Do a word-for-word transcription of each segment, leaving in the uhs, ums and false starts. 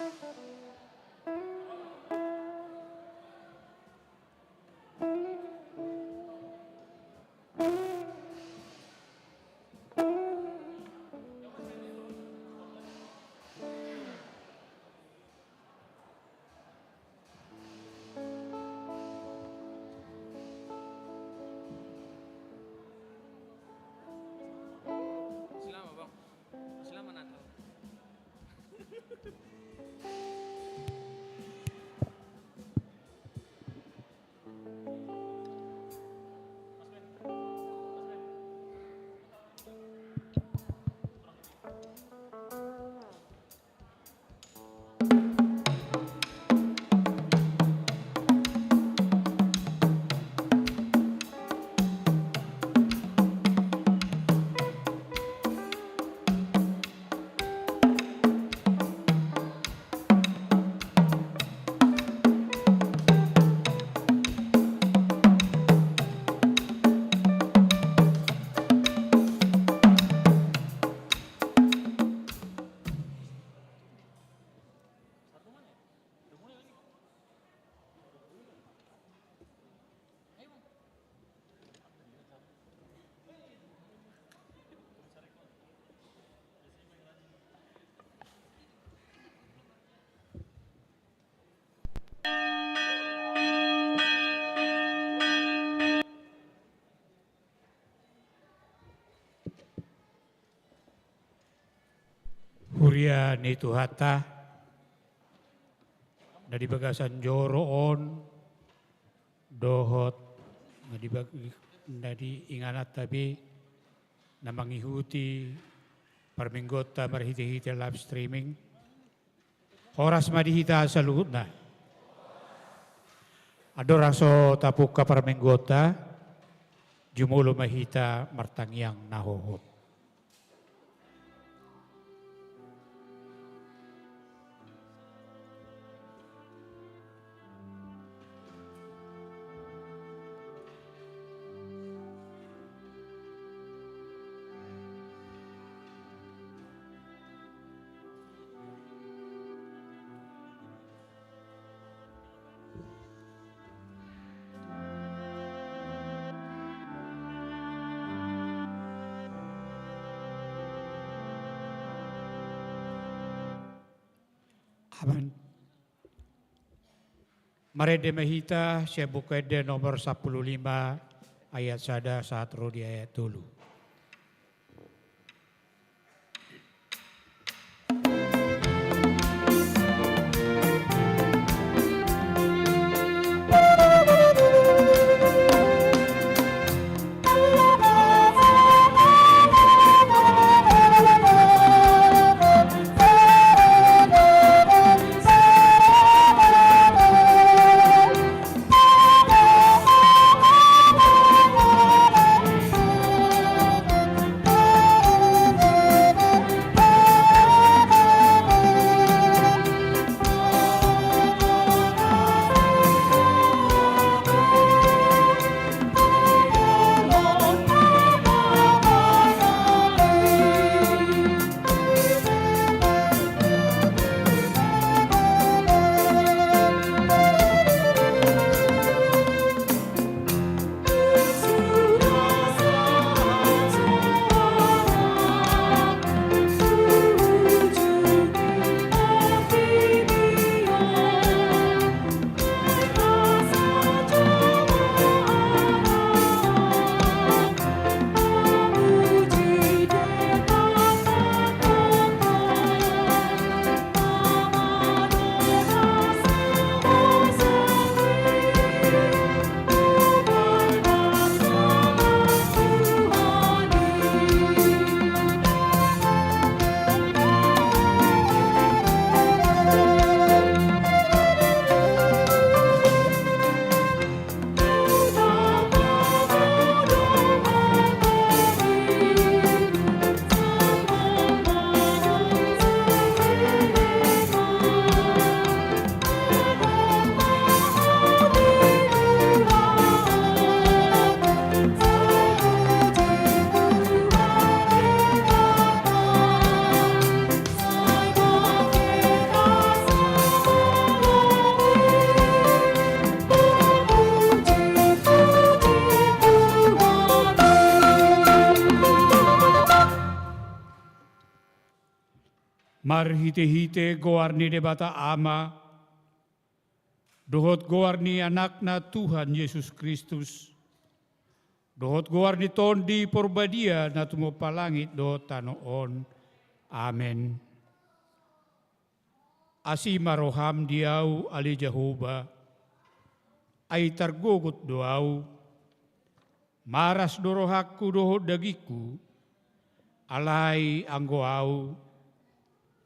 Selamat, Bang. Selamat Natal. Huria ni Tuhanta, na di bagasan joro on dohot na di bag-, na di ingananta be na mangihuti parmingguonta marhitehite live streaming. Horas ma di hita saluhutna. Andorang so tapungka parmingguonta, jumolo ma hita martangiang na hohot. Amen. Marende ma hita sian Buku Ende nomor sampulu lima ayat sada sahat ro di ayat tolu. Marhite-hite goar ni Debata Ama, dohot goar ni Anakna Tuhan Jesus Kristus, dohot goar ni Tondi Porbadia na tumompa langit dohot tano on. Amen. Asi ma roham di ahu, ale Jahowa, ai targogot do ahu. Maras do rohangku dohot dagingku, alai anggo ahu,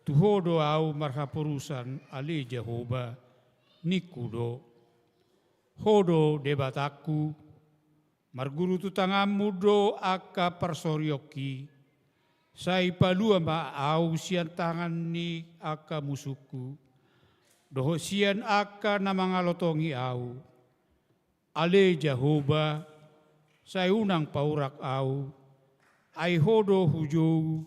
tu Ho do ahu marhaporusan, ale Jahowa, ningku do. Ho do Debatangku, marguru tu tanganmu do angka parsorionki, sai palua ma ahu sian tangan ni angka musungku, dohot sian angka na mangalotongi ahu. Ale Jahowa, sai unang paurak ahu, ai Ho do hujou,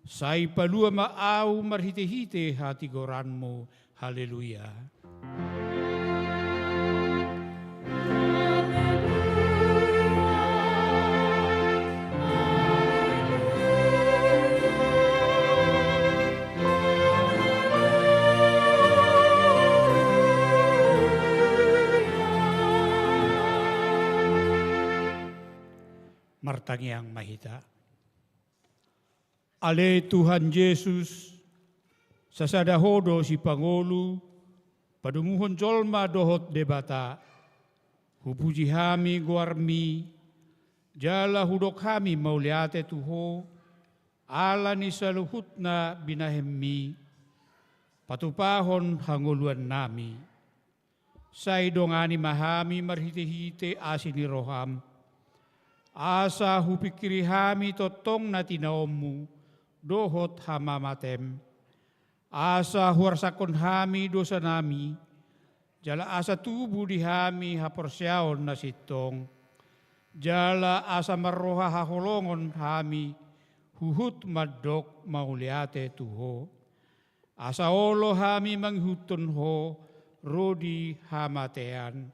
sai palua ma ahu marhite-hite hatigoranmu. Haleluya. Martangiang ma hita. Ale Tuhan Jesus, sasada Ho do sipangolu, padomuhon jolma dohot Debata. Hupuji hami goarmi, jala hudok hami mauliate tu Ho, ala ni saluhutna binahenmi, patupahon hangoluannami. Sai dongani ma hami marhite-hite asi ni roham, asa hupingkiri hami tongtong na tinaonmu dohot hamamatem, asa huarsakhon hami dosanami, jala asa tubu di hami haporseaon na sintong, jala asa marroha haholongon hami huhut mandok mauliate tu Ho. Asa olo hami mangihuthon Ho ro di hamatean.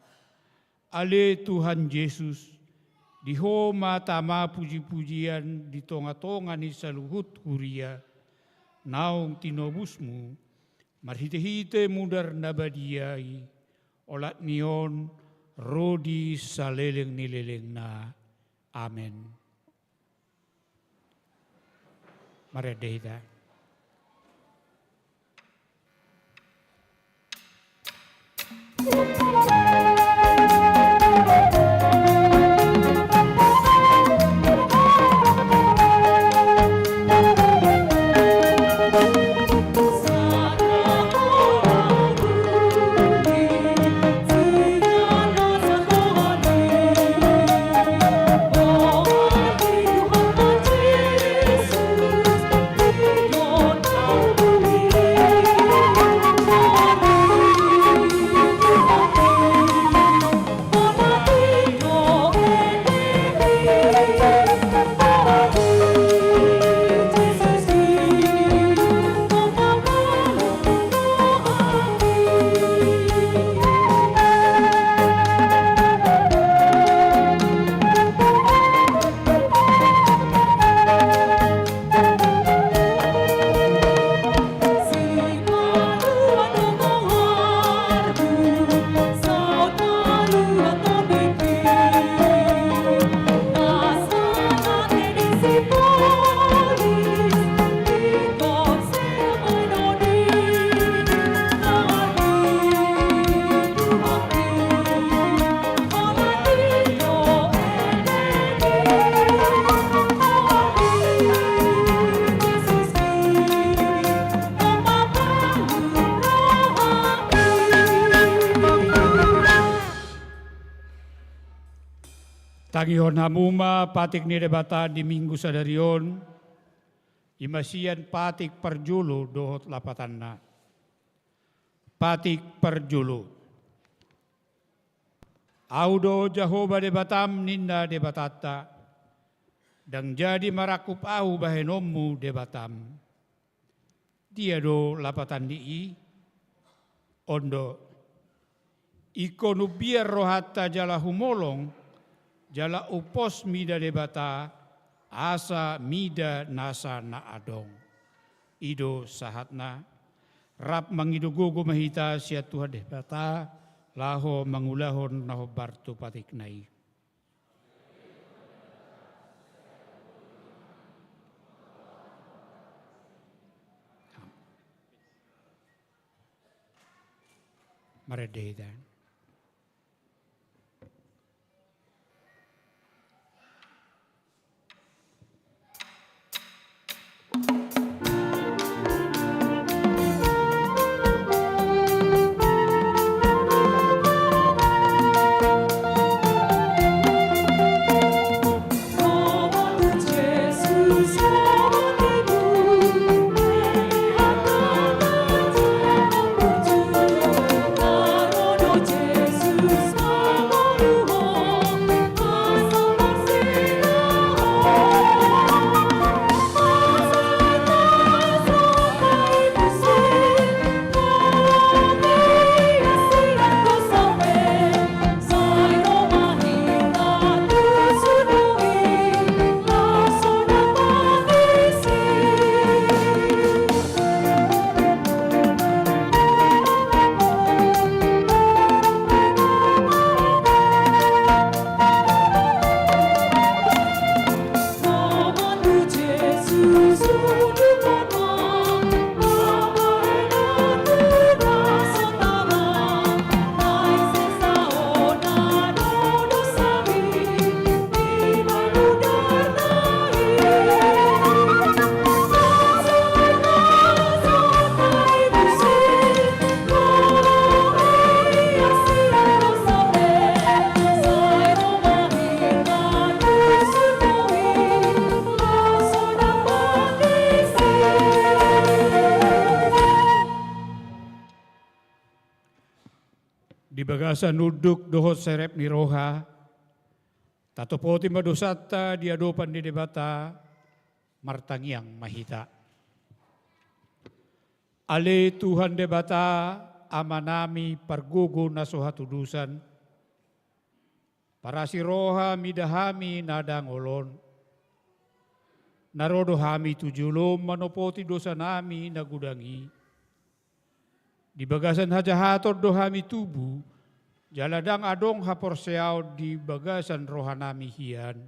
Ale Tuhan Jesus, di Ho ma tama puji-pujian di tonga-tonga ni saluhut huria, naung tinobusmu marhite-hite mudar na badia i, olat ni on ro di saleleng ni lelengna. Amen. Marende hita. Tangihon hamu ma patik ni Debata di Minggu sadari on, i ma sian patik parjolo dohot lapatanna. Patik parjolo. Ahu do Jahowa Debatam, ninna Debatanta, ndang jadi marangkup ahu bahenonmu Debatam. Dia do lapatan ni i? On do: Ingkon umbiar rohanta jala humolong, jala umpos mida Debata, asa mida nasa na adong. I do sahatna. Rap mangido gogo ma hita sian Tuhan Debata, laho mangulahon na hombar tu patikna i. Marende hita. Di bagasan unduk dohot serep ni roha, tatopoti ma dosanta di adopan ni Debata, martangiang ma hita. Ale Tuhan Debata, Amanami pargogo na so hatudosan, parasi roha mida hami na dangol on. Na ro do hami tu jolom manopoti dosanami na godang i. Di bagasan hajahaton do hami tubu, jala ndang adong haporseaon di bagasan rohanami hian.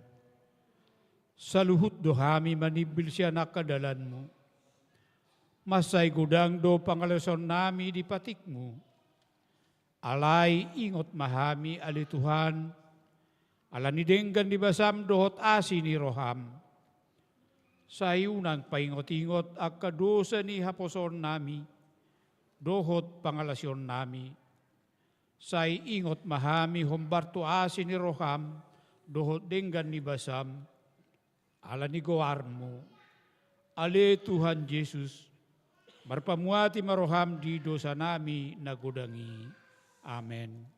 Saluhut do hami manimbil sian angka dalanmu. Mansai godang do pangalaosionnami di patikmu. Alai ingot ma hami ale Tuhan, ala ni denggan ni basam dohot asi ni roham. Sai unang paingot-ingot angka dosa ni haposoonnami, dohot pangalaosionnami. Sai ingot ma hami hombar tu asi ni roham, dohot denggan ni basam, ala ni goarmu, ale Tuhan Jesus, marpamuati ma roham di dosanami na godang i. Amen.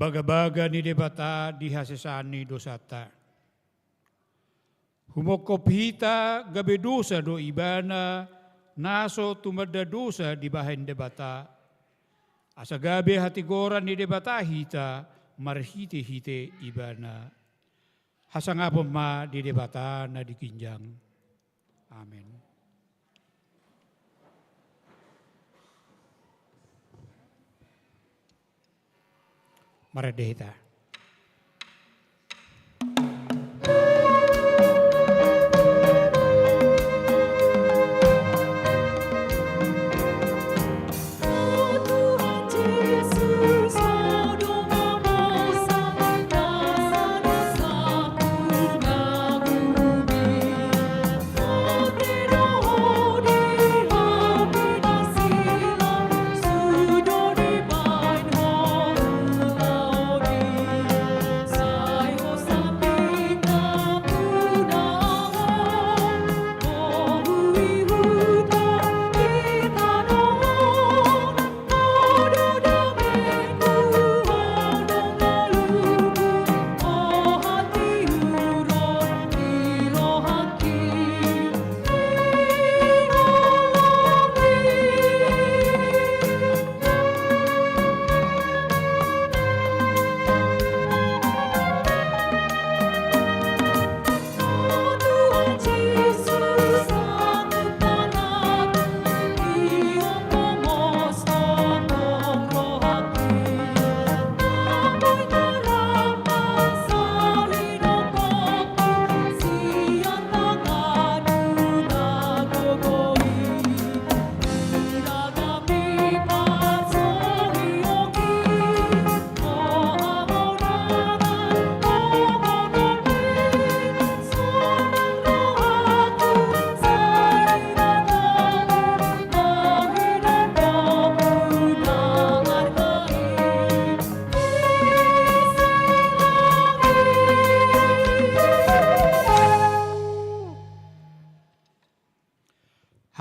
Bagabaga ni Debata di hasesaan ni dosanta. Humongkop hita gabe dosa do Ibana, na so tumanda dosa dibahen Debata, asa gabe hatigoran ni Debata hita marhitehite Ibana. Hasangapon ma di Debata na di ginjang. Amen. Marende hita.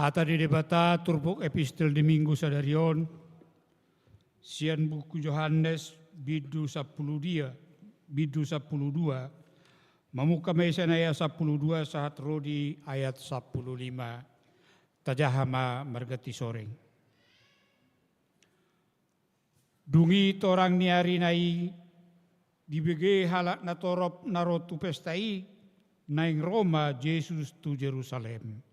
Hata ni Debata turpuk epistel di Minggu sadari on, sian buku Johannes, bindu sampulu dia, bindu sampulu dua, mamungka ma i sian ayat sampulu dua sahat ro di ayat sampulu lima. Tajaha ma marganti soreng. Dung i torang ni ari na i, dibege halak na torop na ro tu pesta i, naeng ro ma Jesus tu Jerusalem.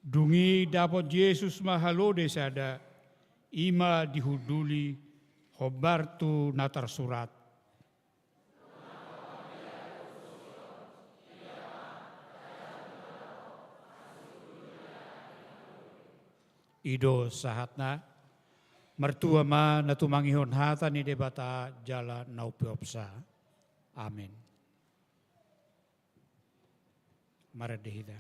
Dung i dapot Jesus ma halode sada, i ma dihunduli, hombar tu na tarsurat. I do sahatna. Martua ma na tumangihon hata ni Debata jala na umpeopsa. Amen. Marende hita.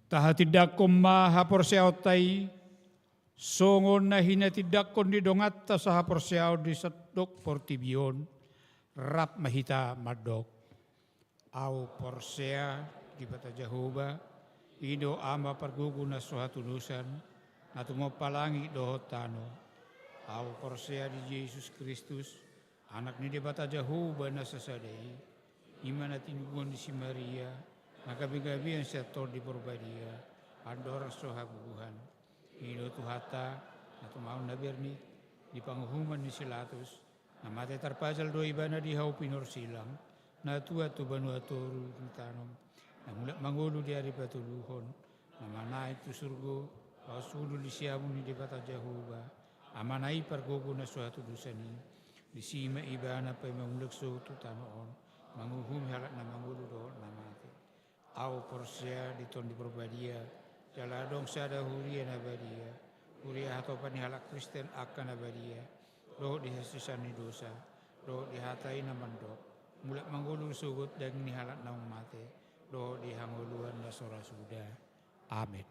Tahatindangkon ma haporseaonta i, songon na hinatindangkon ni donganta sahaporseaon di sandok portibi on. Rap ma hita mandok. Ahu porsea di Debata Jahowa, i do Ama pargogo na so hatudosan, na tumompa langit dohot tano. Ahu porsea di Jesus Kristus, Anak ni Debata Jahowa na sasada i, i ma na tinubuan ni si Maria, na gabegabean sian Tondi Porbadia, andor so habubuhan. I do Tuhanta, na tumaon na bernit, di panguhuman ni si Latus, na mate tarpajal do ibana di hau pinorsilang, na tuat tu banua toru ni tano, na mulak mangolu di ari patoluhon, na manaek tu surgo, laos hundul di siamun ni Debata Jahowa, Amana i pargogo na so hatudosan i, disi ma ibana paima mulak sogot tu tano on, manguhumi halak na mangolu dohot na mate. Ahu porsea di Tondi Parbadia, jala adong sada huria na badia, huria hatopan ni halak Kristen angka na badia, dohot di hasesaan ni dosa, dohot di hata i na mandok, mulak mangolu sogot daging ni halak naung mate, dohot di hangoluan na so ra suda. Amen.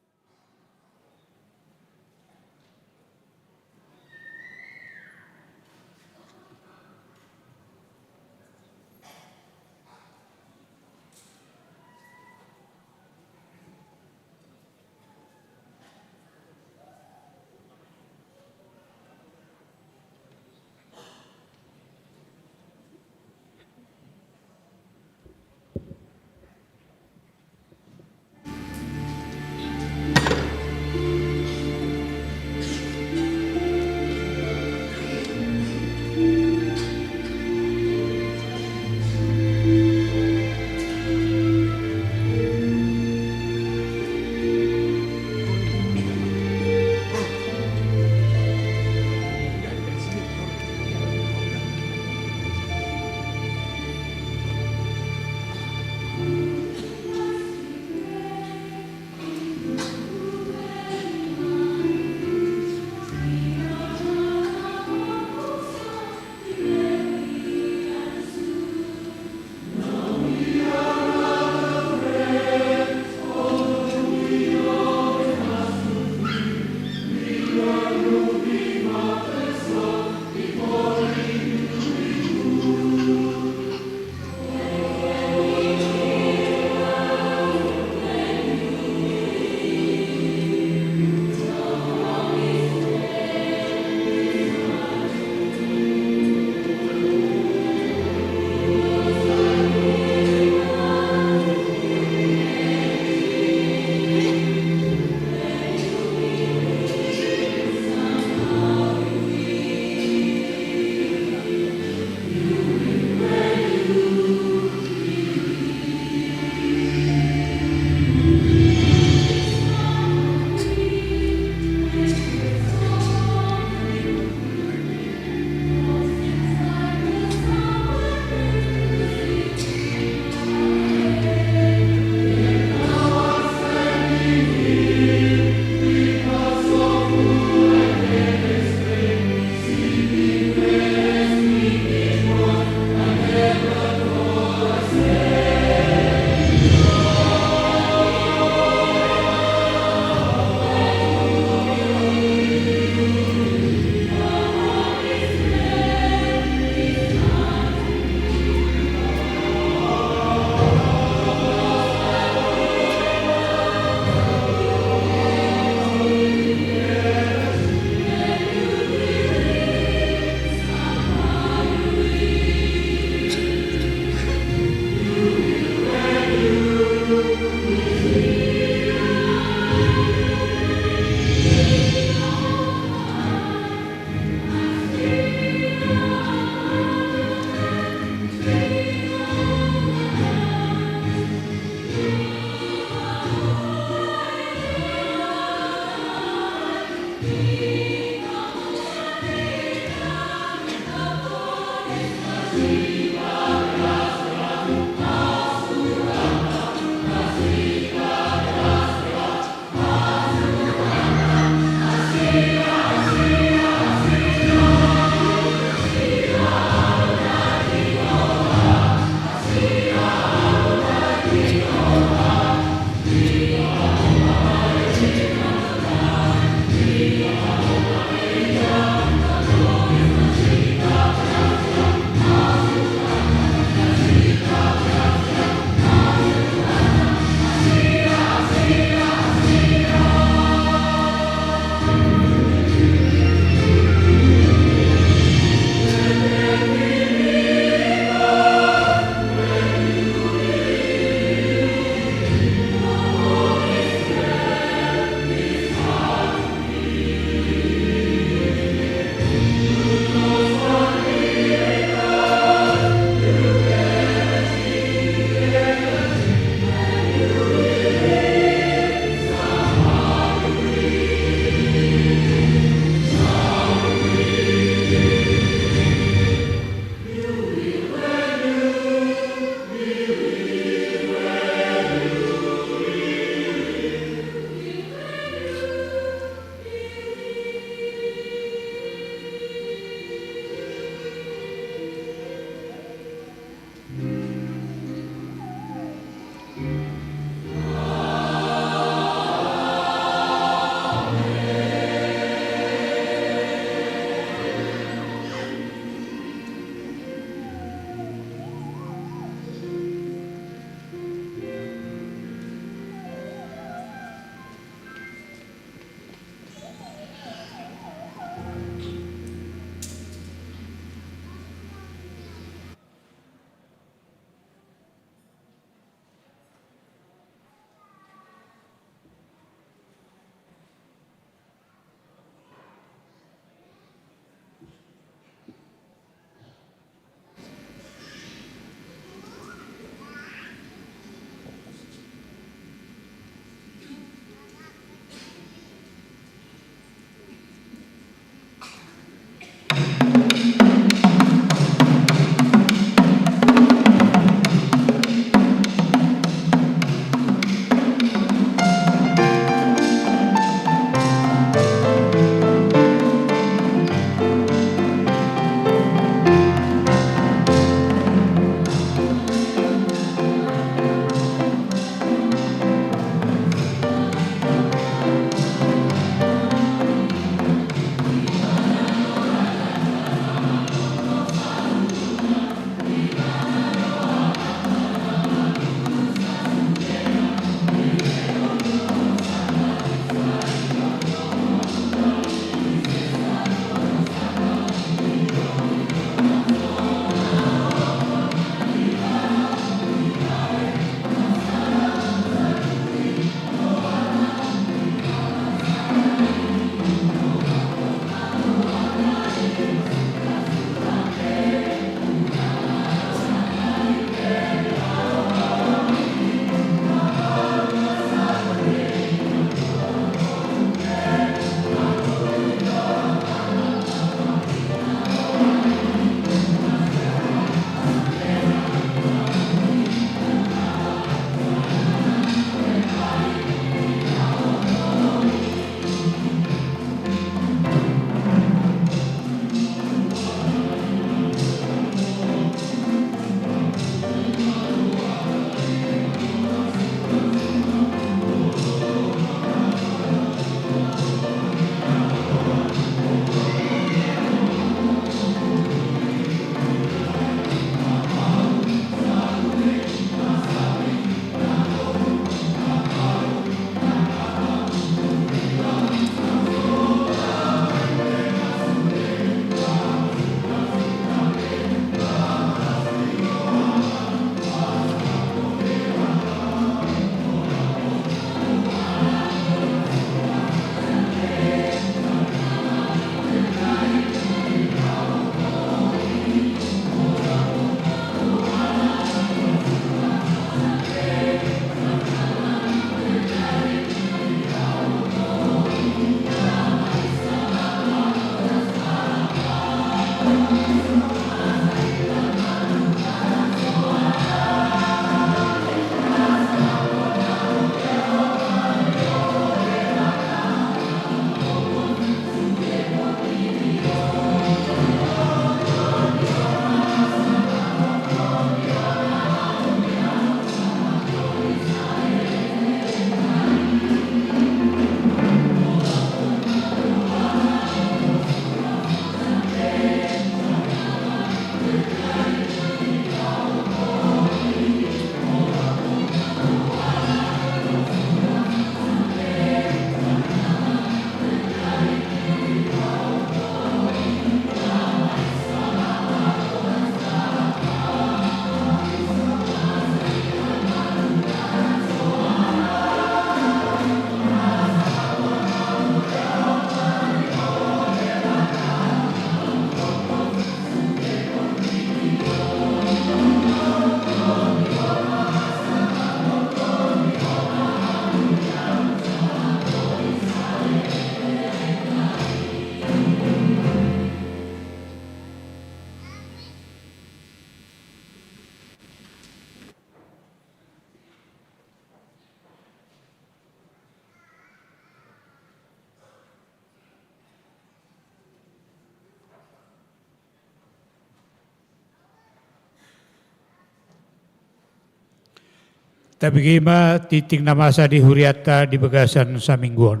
Tabege ma tingting na masa di hurianta di bagasan saminggu on.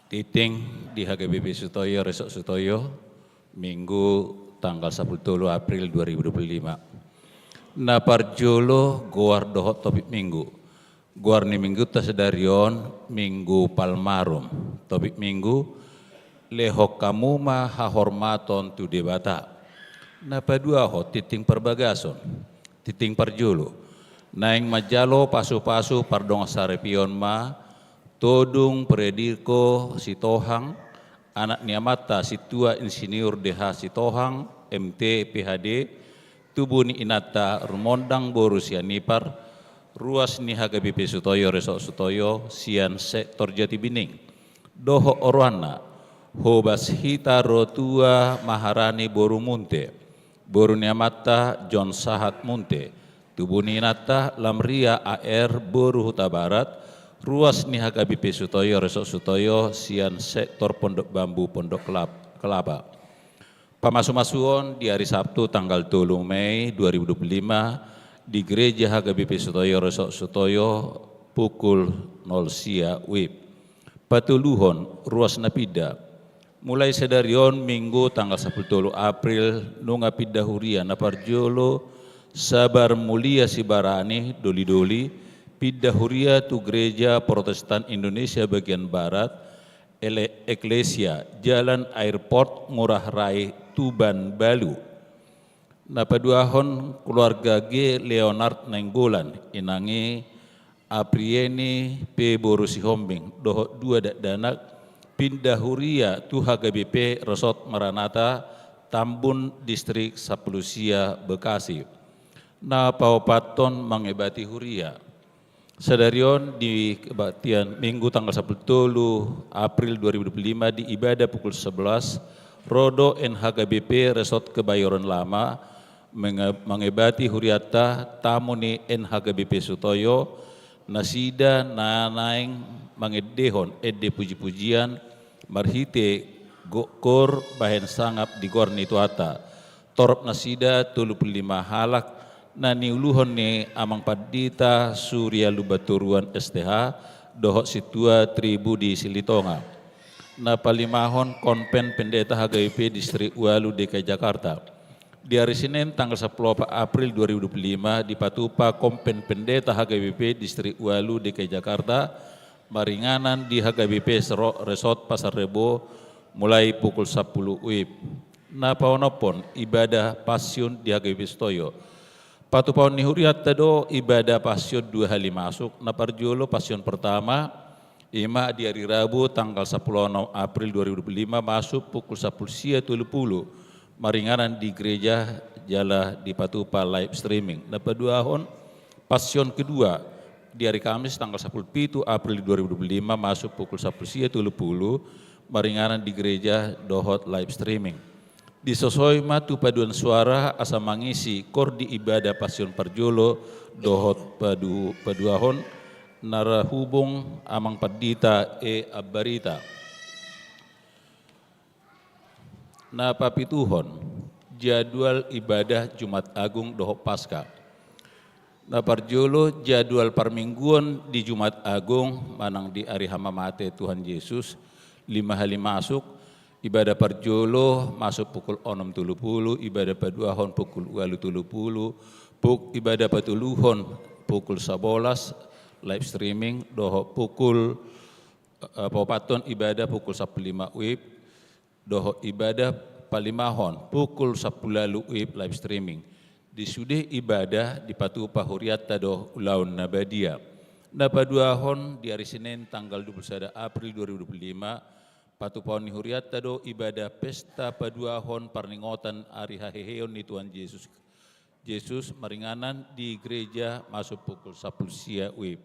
Tingting di H K B P Sutoyo, Resort Sutoyo, Minggu tanggal sapuluh tolu April dua ribu dua puluh lima. Na parjolo, goar dohot topik Minggu. Goar ni Minggunta sadari on Minggu Palmarum. Topik Minggu: Lehon hamu ma hahormaton tu Debata. Na paduahon, tingting parbagason. Tingting parjolo: Naeng manjalo pasupasu pardongansaripeon ma Todung Frederico Sitohang, anak ni amanta Sintua Insinyur D H Sitohang, M T, P H D, tubu ni inanta Rumondang boru Sianipar, ruas ni H K B P Sutoyo, Resort Sutoyo, sian sektor Jatibening. Dohot oroanna: Hobas hita ro tua Maharani boru Munte, boru ni amanta John Sahat Munte, tubu ni inanta Lamria A R boru Hutabarat, ruas ni H K B P Sutoyo, Resort Sutoyo, sian sektor Pondok Bambu, Pondok Kelap-, Kelapa. Pamasumasuon di ari Sabtu tanggal tolu Mei dua ribu dua puluh lima di Gereja H K B P Sutoyo, Resort Sutoyo, pukul nol sia WIB. Patoluhon, ruas na pinda. Mulai sadari on Minggu tanggal sapuluh tolu April nunga pinda huria. Na parjolo, Sabar Mulia Sibarani, Doli-doli, pinda huria tu Gereja Protestan Indonesia bagian Barat, Ele-, Eklesia, Jalan Airport, Ngurah Rai, Tuban, Balu. Na paduahon, keluarga G Leonard Nainggolan, inang i Aprieni P boru Sihombing, dohot dua dakdanak, pinda huria tu H K B P Resort Maranatha, Tambun, Distrik Sampulu Sia, Bekasi. Na paopathon, mangebati huria. Sadari on di kebaktian Minggu tanggal sapuluh tolu April dua ribu dua puluh lima di ibadah pukul sebelas, ro do N H K B P Resort Kebayoran Lama, menge-, mangebati hurianta tamu ni N H K B P Sutoyo, nasida na naeng mangendehon ende puji-pujian marhite gokkor bahen sangap di goar ni Tuhanta. Torop nasida tolu pulu lima halak, na niuluhon ni Amang Pandita Surya Lumbantoruan S T H, dohot Sintua Tribudi Silitonga. Na palimahon, Konven Pendeta H K B P Distrik Walu D K I Jakarta. Di ari Senin tanggal sapuluh opat April dua ribu dua puluh lima, dipatupa Konven Pendeta H K B P Distrik Walu D K I Jakarta, maringanan di H K B P Sero-, Resort Pasar Rebo, mulai pukul sapuluh WIB. Na paonomhon, ibadah Passion di H K B P Sutoyo. Patupaon ni hurianta do ibadah Passion dua hali masuk. Na parjolo, Passion pertama, i ma di ari Rabu tanggal sapuluh onom April dua ribu dua puluh lima, masuk pukul sapuluh sia tolu pulu, maringanan di gereja jala dipatupa live streaming. Na paduahon, Passion kedua, di ari Kamis tanggal sapuluh pitu April dua ribu dua puluh lima, masuk pukul sapuluh sia tolu pulu, maringanan di gereja dohot live streaming. Disosoi ma tu paduan suara asa mangisi koor di ibadah Passion parjolo dohot padu-, paduahon, na ra hubung Amang Pandita E Ambarita. Na papituhon, jadwal ibadah Jumat Agung dohot Paskah. Na parjolo, jadwal parmingguon di Jumat Agung manang di ari hamamate Tuhan Jesus, lima hali masuk. Ibadah parjolo masuk pukul onom tolu pulu, ibadah paduahon pukul ualu tolu pulu, puk-, ibadah patoluhon pukul sabolas, live streaming, dohot pukul, eh, paopathon ibadah pukul sapuluh lima WIB, dohot ibadah palimahon pukul sapuluh ualu WIB, live streaming. Di sude ibadah dipatupa hurianta do ulaon na badia. Na paduahon, di ari Senin tanggal dua puluh sada April dua ribu dua puluh lima, patupaon ni hurianta do ibadah pesta paduahon parningotan ari haheheon ni Tuhan Jesus, Jesus maringanan di gereja masuk pukul sapuluh sia WIB.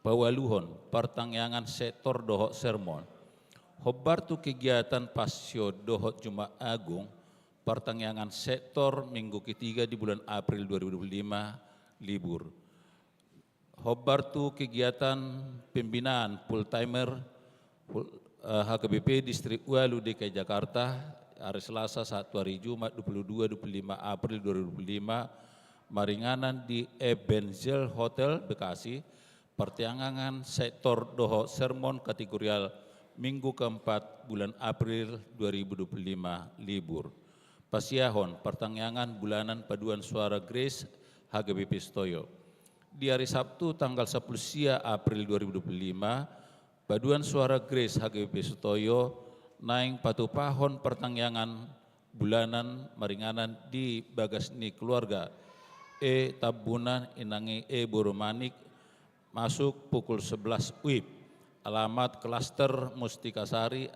Paualuhon, partangiangan sektor dohot sermon. Hombar tu kegiatan Passion dohot Jumat Agung, partangiangan sektor minggu ketiga di bulan April dua ribu dua puluh lima, libur. Hombar tu kegiatan pembinaan full timer Pol-, eh, H K B P Distrik Ualu D K I Jakarta, ari Selasa sahat tu ari Jumat dua puluh dua, dua puluh lima April dua ribu dua puluh lima, maringanan di Evangel Hotel Bekasi, partangiangan sektor dohot sermon kategorial minggu keempat bulan April dua ribu dua puluh lima, libur. Pasiahon partangiangan bulanan paduan suara Grace H K B P Sitoyo. Di ari Sabtu tanggal sapuluh sia April dua ribu dua puluh lima, paduan suara Grace H K B P Sitoyo naeng patupahon partangiangan bulanan maringanan di bagas ni keluarga E Tambunan, inang i E Borumanik, masuk pukul sebelas wib. Alamat klaster Mustika Sari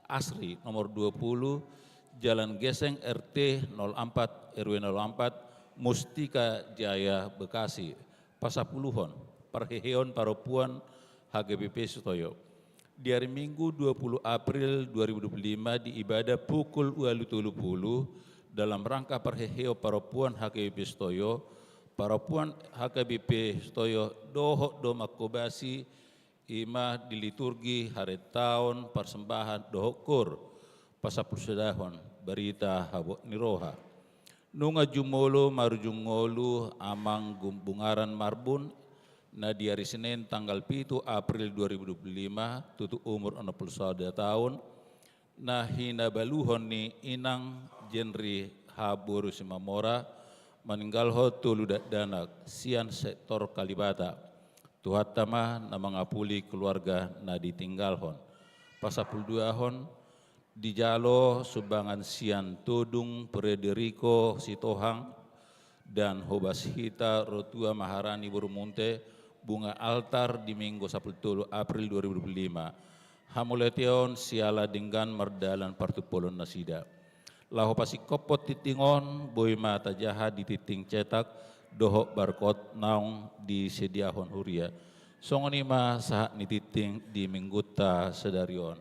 Asri nomor dua puluh, Jalan Geseng R T nol empat R W nol empat, Mustika Jaya, Bekasi. Pasapuluhon, parheheon parompuan H K B P Sitoyo. Di ari Minggu dua puluh April dua ribu dua puluh lima, di ibadah pukul ualu tolu pulu, dalam rangka parheheon parompuan H K B P Sitoyo, parompuan H K B P Sitoyo dohot do mangkobasi, i ma di liturgi, harentaon, parsembahan dohot koor, pasapulsadahon barita habot ni roha. Nunga jumolo marujung ngolu Amang Gum-, Bungaran Marbun, na di ari Senin tanggal pitu April dua ribu dua puluh lima, tutu umur onom pulu sada taon, na hinabaluhon ni Inang Jenri Haboru Simamora, maninggalhon tolu dakdanak sian sektor Kalibata. Tuhanta ma na mangapuli keluarga na ditinggalhon. Pasapuluduahon, dijalo sumbangan sian Todung Frederiko Sitohang dan Hobas Hita Rotua Maharani Boru Munte, bunga altar di Minggu sapuluh tolu April dua ribu dua puluh lima. Hamauliateon siala denggan mardalan partumpolon nasida. Laho pasingkophon tingting on, boi ma tajaha di tingting cetak dohot barcode naung disediahon huria. Songon i ma sahat ni tingting di Minggunta sadari on.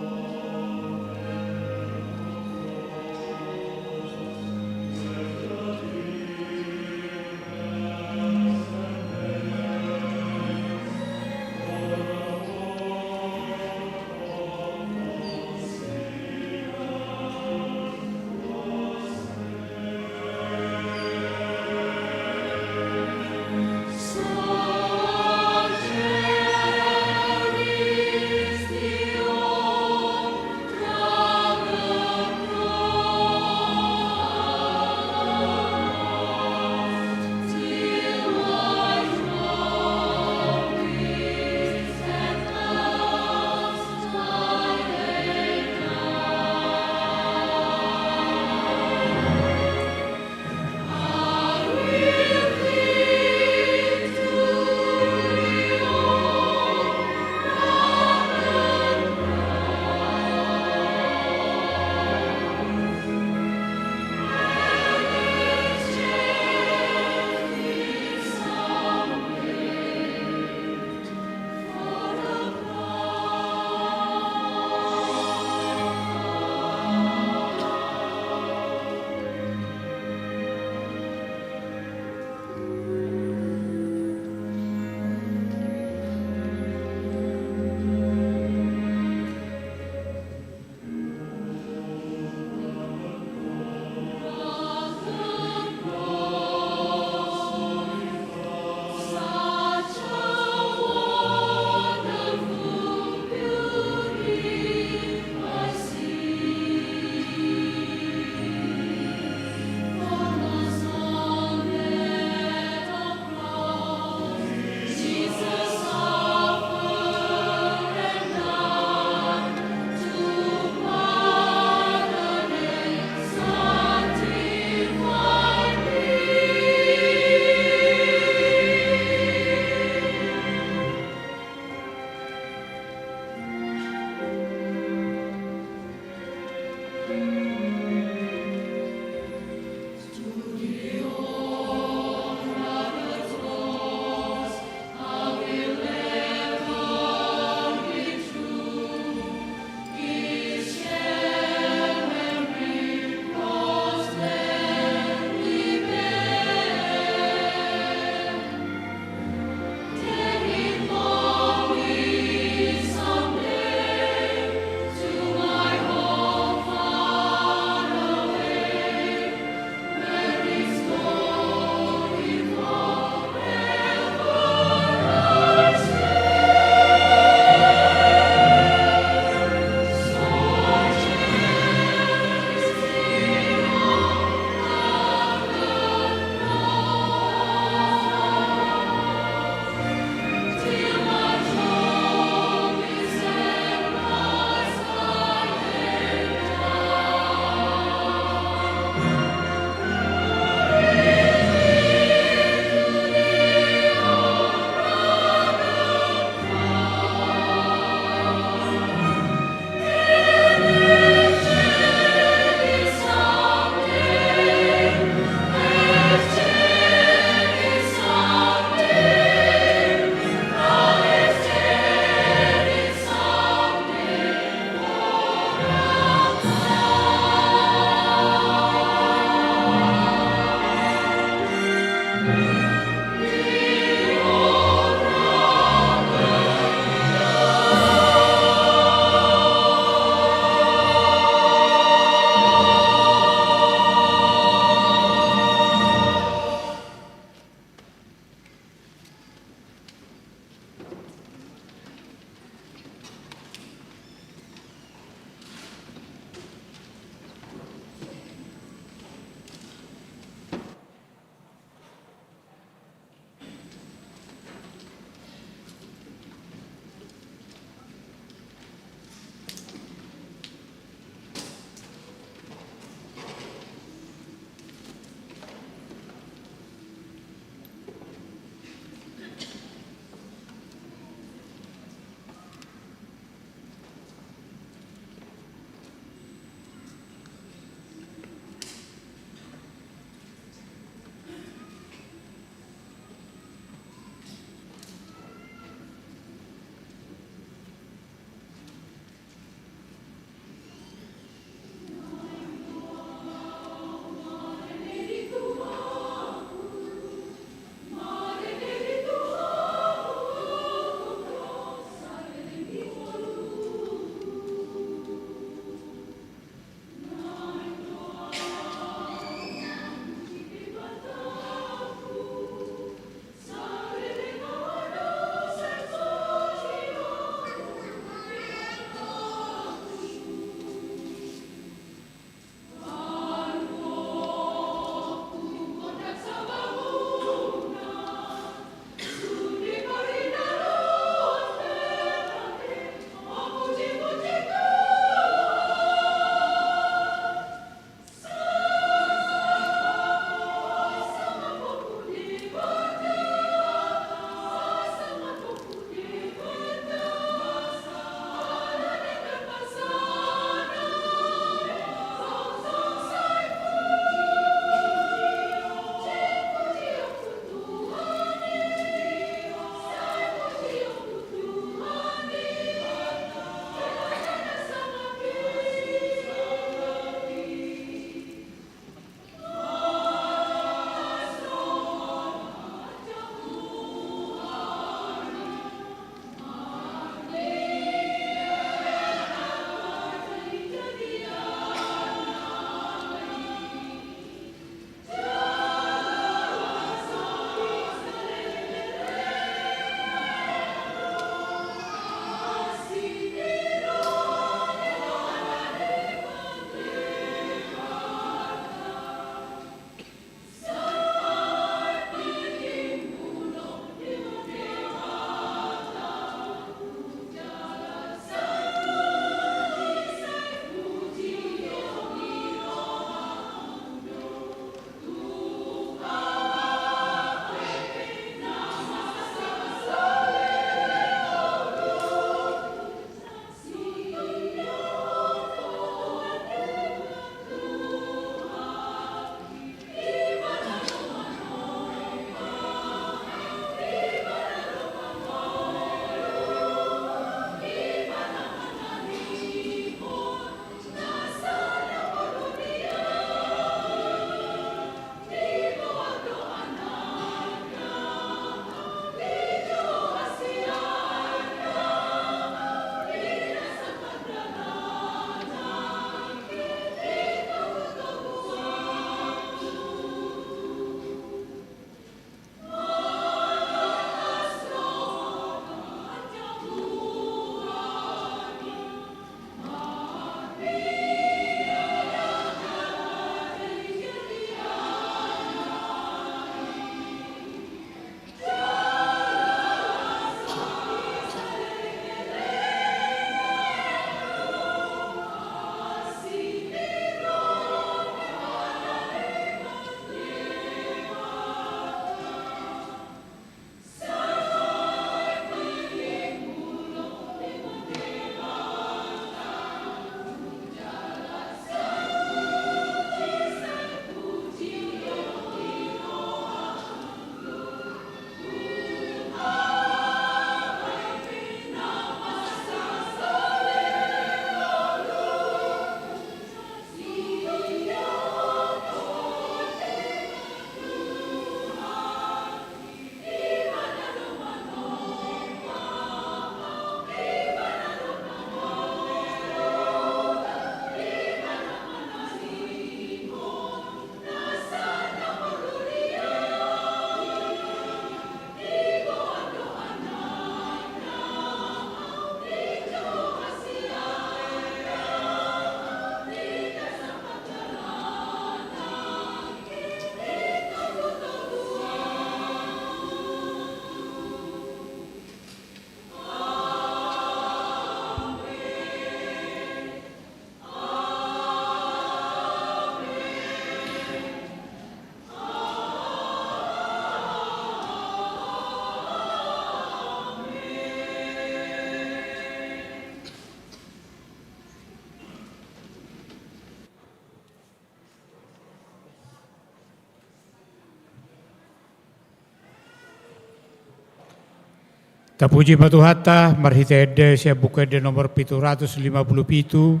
Tapuji ma Tuhanta, marhite ende sian Buku Ende nomor pitu ratus lima pulu pitu,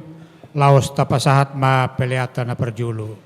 laos tapasahat ma peleanta na parjolo.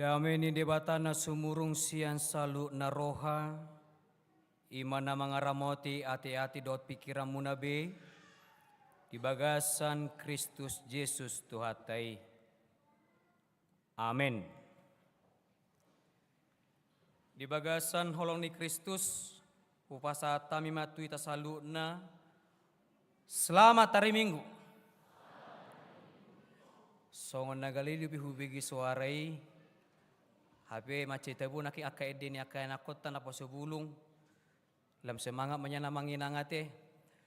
Dame ni Debata na sumurung sian saluhutna roha, i ma na mangaramoti ateate dohot pingkiranmuna be, di bagasan Kristus Jesus Tuhanta i. Amen. Di bagasan holong ni Kristus, hupasahat hami ma tu hita saluhutna, selamat hari Minggu. Songon na gale do pe hubege soara i, hape mansai tabo nangkin angka ende ni angka ianakhonta naposo bulung. Lam semangat ma nian amang inang ate.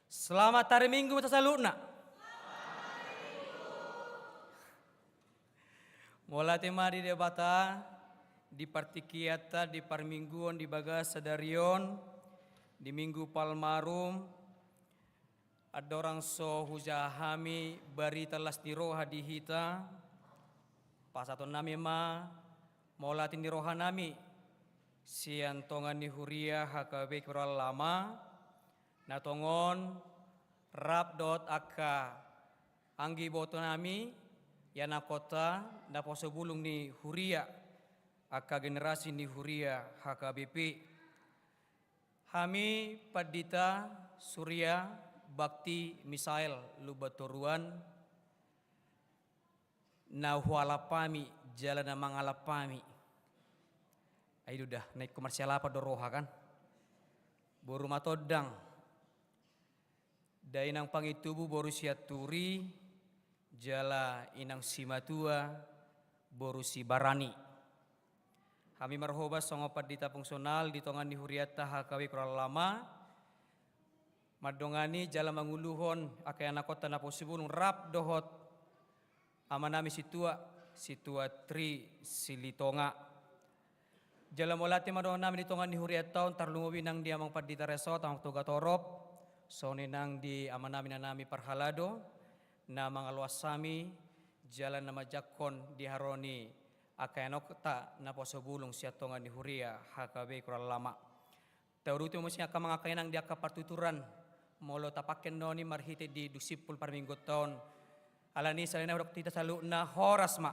Selamat hari Minggu ma tu saluhutna. Mauliate ma di Debata, di partingkianta, di parmingguon, di bagasan sadari on, di Minggu Palmarum, andorang so hujaha hami barita las ni roha di hita, pasahatonnami ma mauliate ni rohanami sian tonga ni huria H K B Kibaralan Lama, na tongon rap dohot angka anggi ibotonami, ianakhonta, naposo bulung ni huria, angka generasi ni huria H K B P. Hami Pandita Surya Bakti Misael Lumban Toruan, na hualap hami jala na mangalap hami. Ai do da, na ingkon marsialapan do roha kan. Boru Matondang, da inang Pangintubu boru Sianturi, jala inang Simatua boru Sibarani. Hami marhobas songon pandita fungsional di tonga ni hurianta H K B Kibaralan Lama, mandongani jala manguluhon angka ianakhonta naposo bulung rap dohot amanami sintua, Sintua Tri Silitonga. Jala mauliate ma dohononnami di tonga ni hurianta on, tarlumobi nang di amang pandita resort, amang toga torop, songon i nang di amanami inanami parhalado, na mangaloas hami, jala na manjangkon di haroro ni angka ianakhonta naposo bulung sian tonga ni huria H K B Kibaralan Lama. Tauduti ma muse angka amang angka inang di angka partuturan, molo tapangke annon i marhite di dung simpul parmingguonta on. Alani i, sahali nai hudok tu hita saluhutna, horas ma.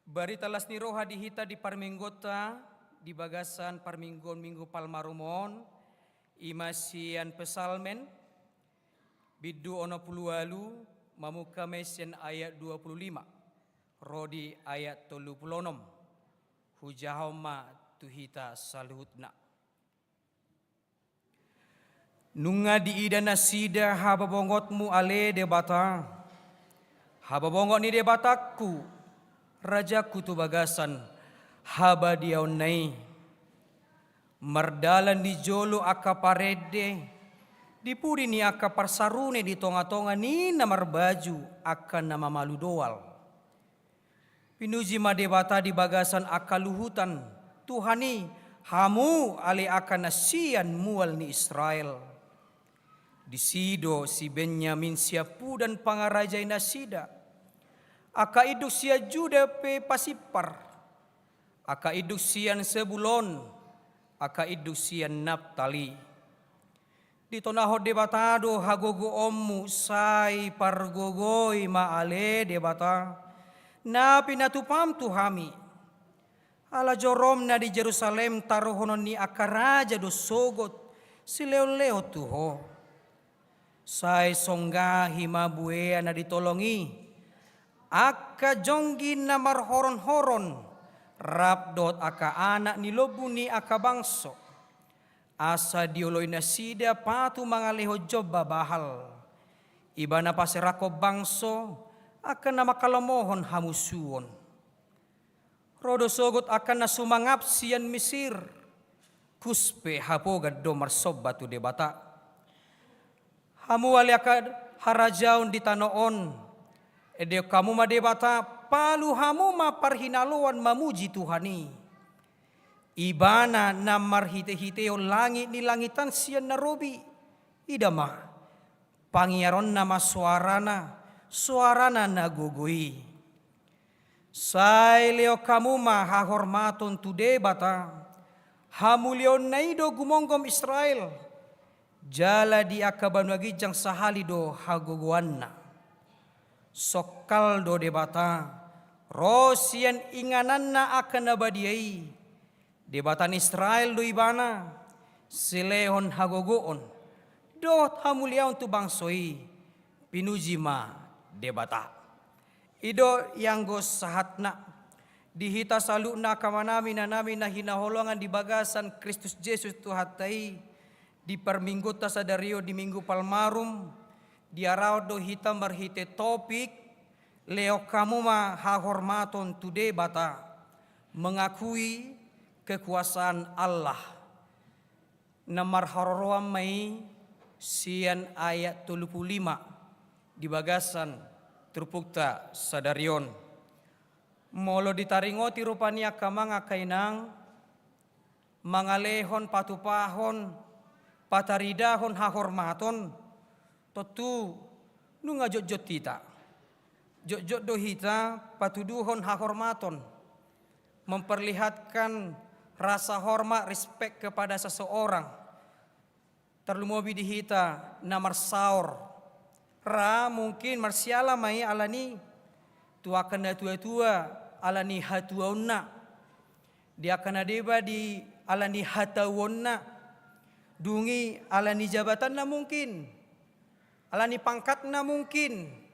Barita las ni roha di hita di parmingguonta, di bagasan parmingguon Minggu Palmarum on, i ma sian Psalmen, bindu onom pulu ualu, mamungka ma i sian ayat dua pulu lima ro di ayat tolu pulu onom. Hujahahon ma tu hita saluhutna. Nunga diida nasida habobongotmu ale Debata, habobongot ni Debatangku, Rajangku tu bagasan habadiaonna i. Mardalan di jolo angka parende, di pudi ni angka parsarune, di tongatonga ni na marbaju angka na mamalu doal. Pinuji ma Debata di bagasan angka luhutan, Tuhan i, hamu ale angka na sian mual ni Israel. Disi do si Benyamin siampudan pangarajai nasida. Angka induk sian Juda pe pasimpar. Angka induk sian Sebulon, angka induk sian Naptali. Ditonahon Debata do hagogoonmu, sai pargogoi ma ale Debata, na pinatupam tu hami. Ala joromna di Jerusalem taruhonon ni angka raja do sogot silehonlehon tu ho. Sai songgahi ma buea na ditolong i, angka jonggi na marhoronhoron, rap dohot angka anak ni lombu ni angka bangso. Asa dioloi nasida patu mangalehon jomba Bahal. Ibana paserahon bangso, angka na mangkalomohon hamusuon. Ro do sogot angka na sumangap sian Misir, Kus pe hapogan do marsomba tu Debata. Hamu ale angka harajaon di tano on, endehon hamu ma Debata, palu hamu ma parhinaloan mamuji Tuhan i. Ibana na marhitehiteon langit ni langitan sian na robi. Ida ma, pangiaronna ma soarana, soarana na gogo i. Sai lehon hamu ma hahormaton tu Debata, hamuliaonna i do gumomgom Israel, jala di angka banua ginjang sahali do hagogoanna. Songkal do Debata, ro sian ingananna angka na badia i, Debata ni Israel do ibana, silehon hagogoon dohot hamuliaon tu bangso i, pinuji ma Debata. I do ianggo sahatna. Di hita saluhutna angka amanami, inanami na hinaholongan di bagasan Kristus Jesus Tuhanta i, di parminggunta sadari on di Minggu Palmarum, diarahon do hita marhite topik, Lehon hamu ma hahormaton tu Debata, mengakui kekuasaan Allah. Na marharoroan ma i sian ayat tolu pulu lima di bagasan turpukta sadari on. Molo ditaringoti rupani angka amang angka inang, mangalehon, patupahon, pataridahon hahormaton, tontu nunga jotjot hita. Jotjot do hita patuduhon hahormaton, memperlihatkan rasa hormat, respect kepada seseorang. Tarlumobi di hita na marsaor. Ra mungkin marsiala ma i alani tu angka na tuatua alani hatuaonna. Di angka na deba di alani hatauonna. Dung i alani jabatanna mungkin. Alani pangkatna mungkin.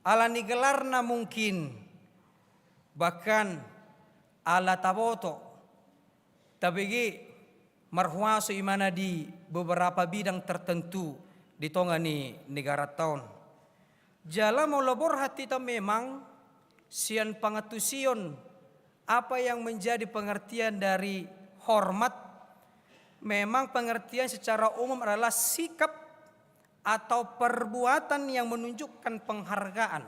Alani gelarna mungkin. Bahkan ala taboto, tabege marhuaso imana di beberapa bidang tertentu di tonga ni negaranta on. Jala molo borhat hita memang sian pangantusion apa yang menjadi pengertian dari hormat, memang pengertian secara umum adalah sikap atau perbuatan yang menunjukkan penghargaan,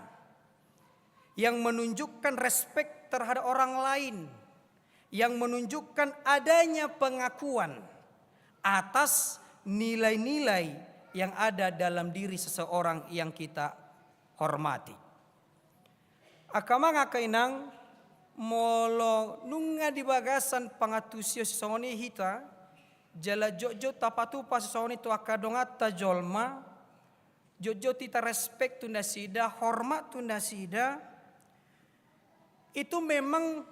yang menunjukkan respek terhadap orang lain, yang menunjukkan adanya pengakuan atas nilai-nilai yang ada dalam diri seseorang yang kita hormati. Angka amang angka inang, molo nunga di bagasan pangantusion sisongon i hita, jala jotjot tapatupa sisongon i tu angka donganta jolma, jotjot hita respect tu nasida, hormat tu nasida, itu memang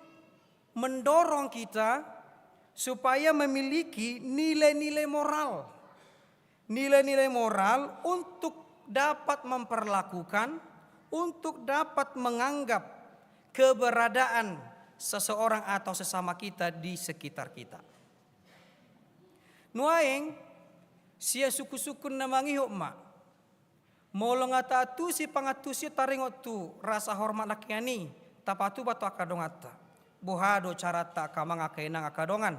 mendorong kita supaya memiliki nilai-nilai moral. Nilai-nilai moral untuk dapat memperlakukan, untuk dapat menganggap keberadaan seseorang atau sesama kita di sekitar kita. Nuaeng, sian sungkunsungkun na mangihut ma. Molo nga taantusi pangantusion taringot tu rasa hormat nangkiningan i, tapatupa tu angka donganta. Boha do caranta angka amang angka inang angka dongan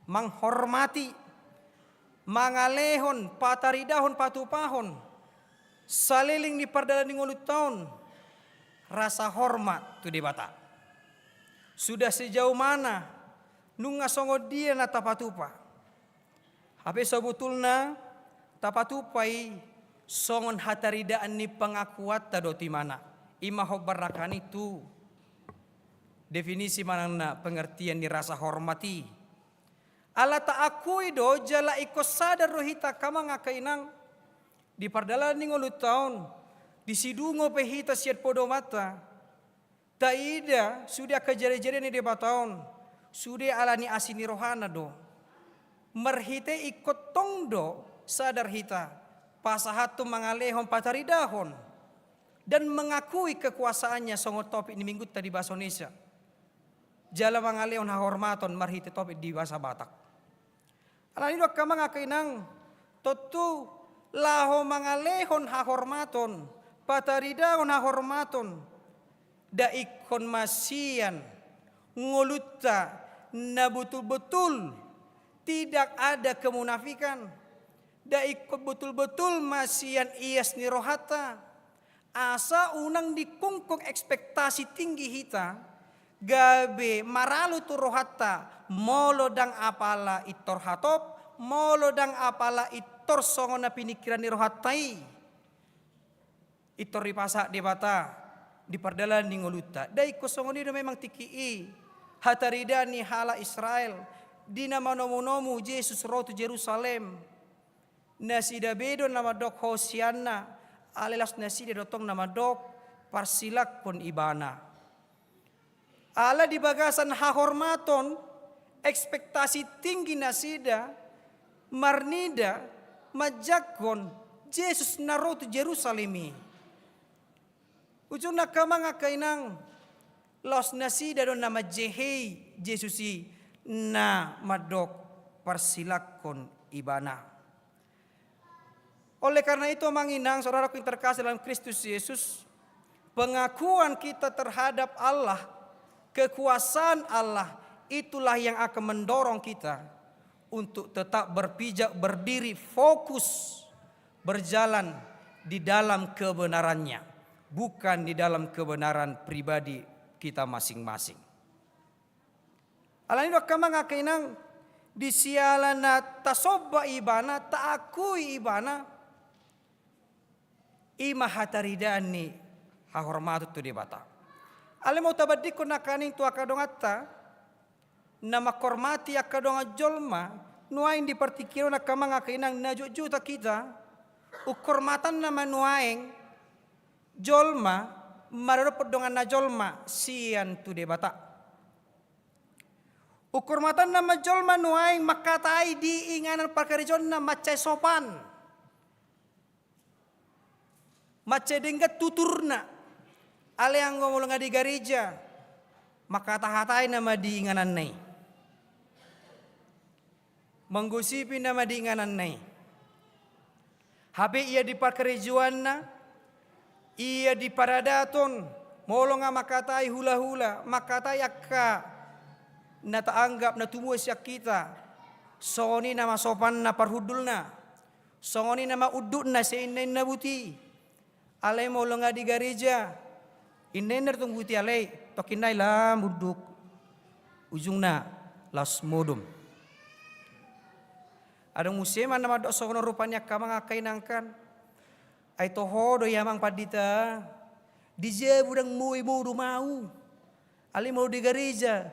manghormati, mangalehon, pataridahon, patupahon saleleng ni pardalanan ni ngolunta on rasa hormat tu Debata. Sudah sejauh mana, nunga songon dia na tapatupa? Hape sabotulna tapatupa i songon hataridaan ni pangakuanta do tu imana. I ma hombar nangkaning tu definisi manang na pengertian ni rasa hormat i. Ala taakui do jala ingkon sadar do hita angka amang angka inang, di pardalanan ni ngolunta on, di sidungo pe hita sian podomanta, taida sude angka jadejade ni Debata on, sude alani asi ni rohana do. Marhite ingkon tong do sadar hita pasahathon, mangalehon, pataridahon dan mengakui kekuasaannya songon topik ni minggunta di bahasa Indonesia. Jala mangalehon hahormaton marhite topik di bahasa Batak. Alani do angka amang angka inang, tontu laho mangalehon hahormaton, pataridahon hahormaton, nda ingkon ma sian ngolunta na betul-betul tidak ada kemunafikan, nda ingkon betul-betul ma sian ias ni rohanta, asa unang dikungkung ekspektasi tinggi hita, gabe maralu tu rohanta, molo ndang apala intor hatop, molo ndang apala intor songon na piningkiran ni rohanta i, intor dipasahat Debata di pardalanan ni ngolunta. Nda ingkon songon i do memang tingki i hataridaan ni halak Israel di na manomunomu Jesus ro tu Jerusalem. Nasida be do na mandok Hosianna, alai laos nasida do tong na mandok parsilangkon Ibana. Ala di bagasan hahormaton, ekspektasi tinggi nasida marnida manjangkon Jesus na ro tu Jerusalem i. Ujungna angka amang angka inang, laos nasida do na manjehei Jesus i na mandok parsilangkon ibana. Oleh karena itu amang inang saudaraku yang terkasih dalam Kristus Yesus, pengakuan kita terhadap Allah, kekuasaan Allah, itulah yang akan mendorong kita untuk tetap berpijak berdiri fokus berjalan di dalam kebenarannya, bukan di dalam kebenaran pribadi kita masing-masing. Alani do angka amang angka inang, di siala na tasomba ibana, taakui ibana, i ma hataridaan ni hahormaton tu Debata. Alai molo tabandingkon nangkaning tu angka donganta na manghormati angka dongan jolma, nuaeng di partingkian on angka amang angka inang na jotjot hita, ungkormatanna ma nuaeng jolma maradophon donganna jolma sian tu Debata. Ungkormatanna ma jolma nuaeng mangkatai di inganan parkarejoanna mansai sopan, mansai denggan tuturna. Alai anggo molo nga di gareja, mangkatahatai nama di ingananna i, manggosipi nama di ingananna i. Hape ia di parkarejoanna, ia di paradaton, molo nga mangkatai hulahula, mangkatai angka na taanggap na tumua sian hita, songon i nama sopanna parhundulna, songon i nama undukna sian inna-inna buti. Alai molo nga di gareja, inna-inna do tung buti alai tongkin nai lam unduk, ujungna laos modom. Adong muse ma na mandok songon on rupani angka amang angka inang kan. Ai toho do i amang pandita, di jabu ndang boi modom au. Alai molo di gareja,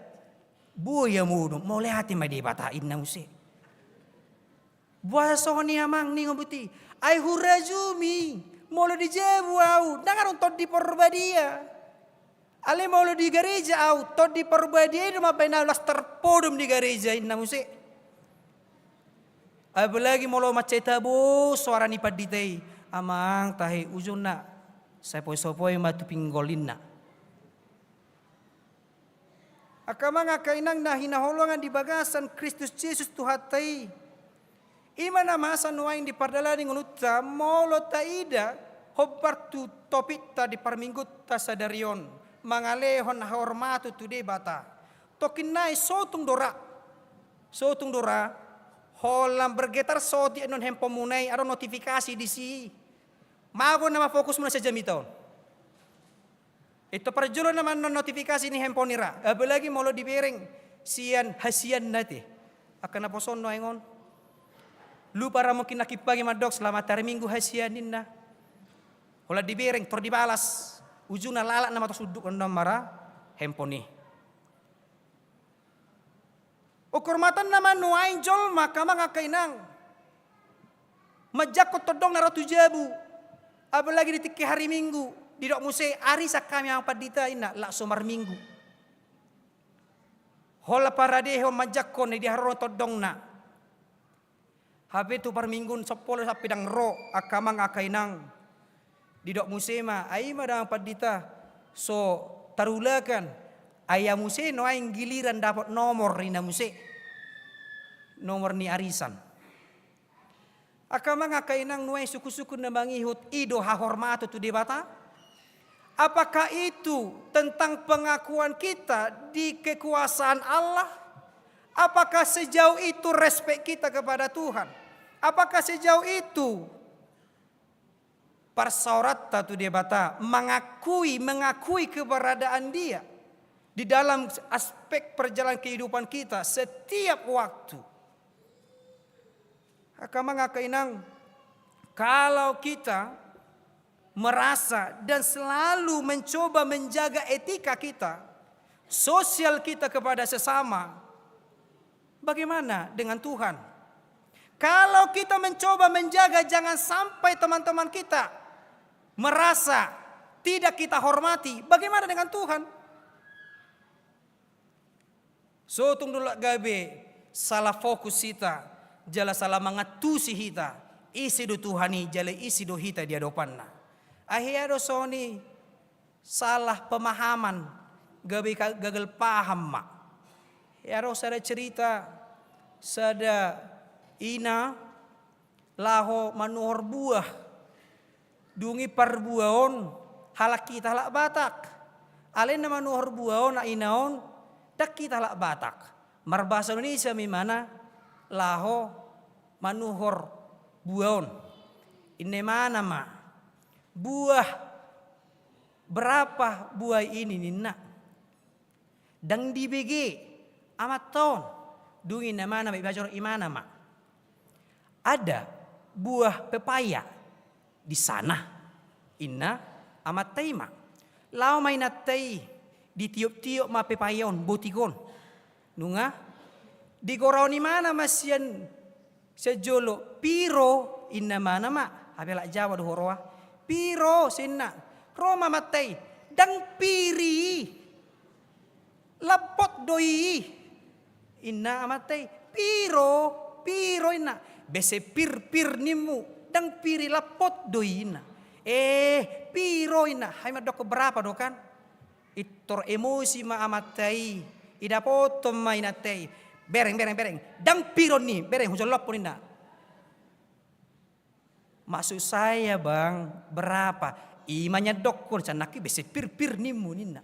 boi au modom, mauliate ma Debata, inna muse. Boasa songon i amang, ningon buti? Ai hurajumi, molo di jabu au ndang adong Tondi Parbadia. Alai molo di gareja au, Tondi Parbadia i do mambahen au laos tarpodom di gareja, inna muse. Apalagi molo mansai tabo soara ni pandita i, amang tahe, ujungna sapoi-sapoi ma tu pinggol, inna. Angka amang angka inang na hinaholongan di bagasan Kristus Jesus Tuhanta i, i ma na masa nuaeng di pardalanan ni ngolunta molo taida hombar tu topikta di parminggunta sadari on, mangalehon hahormaton tu Debata. Tongkin nai sotung do ra, sotung do ra, holan bergetar sotik annon handphone muna i, adong notifikasi disi. Mago nama fokus muna sian jamita on. Ito parjolo nama annon notifikasi ni handphone i ra, apalagi molo dibereng sian hasianna te. Angka naposo on nuaeng on. Lupa ra mungkin nangkin pagi mandok selamat hari Minggu hasian, ninna. Holan dibereng, tor dibalas. Ujungna lalap nama tu sundut annon ma ra handphone i. Ungkormatanna ma nuaeng jolma angka amang angka inang manjangkon tondongna ro tu jabu, apalagi di tingki hari Minggu, didok muse arisan hami amang pandita, inna, lak so marminggu. Holan paradehon manjangkon i di haroro tondongna. Hape tu parmingguon sampulu sampe ndang ro angka amang angka inang. Didok muse ma, ai ma da amang pandita so tarulakan, ai ia muse nuaeng giliran dapot nomor, ninna muse. Nomor ni arisan. Angka amang angka inang nuaeng sungkun-sungkun na mangihut, i do hahormaton tu Debata? Apakah itu tentang pengakuan kita di kekuasaan Allah? Apakah sejauh itu respek kita kepada Tuhan? Apakah sejauh itu parsaoranta tu Debata, mengakui, mengakui keberadaan Dia di dalam aspek perjalanan kehidupan kita setiap waktu? Angka amang angka inang, kalau kita merasa dan selalu mencoba menjaga etika kita, sosial kita kepada sesama, bagaimana dengan Tuhan? Kalau kita mencoba menjaga jangan sampai teman-teman kita merasa tidak kita hormati, bagaimana dengan Tuhan? Sotung do lak gabe salah fokus hita, jala salah mangantusi hita, ise do Tuhan i, jala ise do hita di adopanna. Ai hea do songon i, salah pemahaman, gabe ka-, gagal paham ma. Ia ro sada cerita, sada ina laho manuhor buah. Dung i parbuaon, halak hita halak Batak. Alai na manuhor buaon, ina on, ndang hita halak Batak. Marbahasa Indonesia ma imana laho manuhor buaon. Inna imana ma, "Buah, berapa buah ini?" ninna. Ndang dibege amanta on. Dung i inna imana ma, ibajor imana ma, "Ada buah pepaya di sana," inna amanta i ma. Laho ma inanta i, ditiop-tiop ma pepaya on, botik on. Nunga digoraon imana ma sian, sian jolo, "Piro?" inna imana ma, hape halak Jawa do huroha. "Piro?" ninna. Ro ma amanta i, "Ndang pir i, lampot do i," inna amanta i. "Piro? Piro?" inna. "Bese pir, pir nimmu, ndang pir i, lampot do i," inna. "Eh, piro?" inna. Hami mandok, "Berapa do kan?" Pintor emosi ma amanta i, idapothon ma inanta i. "Bereng, bereng, bereng. Ndang pir on i, bereng, hujolophon," inna. "Maksud saya, Bang, berapa?" "I ma niandokhon, sanangki bese pir, pir nimmu," ninna.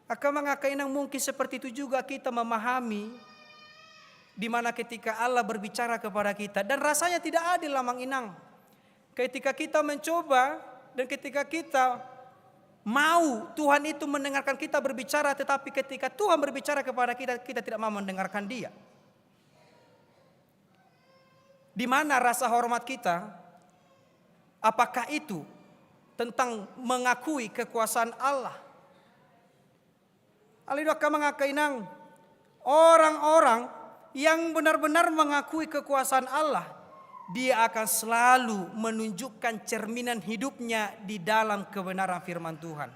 Angka amang, angka inang, mungkin seperti itu juga kita memahami, di mana ketika Allah berbicara kepada kita, dan rasanya tidak adil, amang inang. Ketika kita mencoba dan ketika kita mau Tuhan itu mendengarkan kita berbicara, tetapi ketika Tuhan berbicara kepada kita, kita tidak mau mendengarkan Dia. Di mana rasa hormat kita? Apakah itu tentang mengakui kekuasaan Allah? Alai do, angka amang, angka inang, orang-orang yang benar-benar mengakui kekuasaan Allah, dia akan selalu menunjukkan cerminan hidupnya di dalam kebenaran firman Tuhan.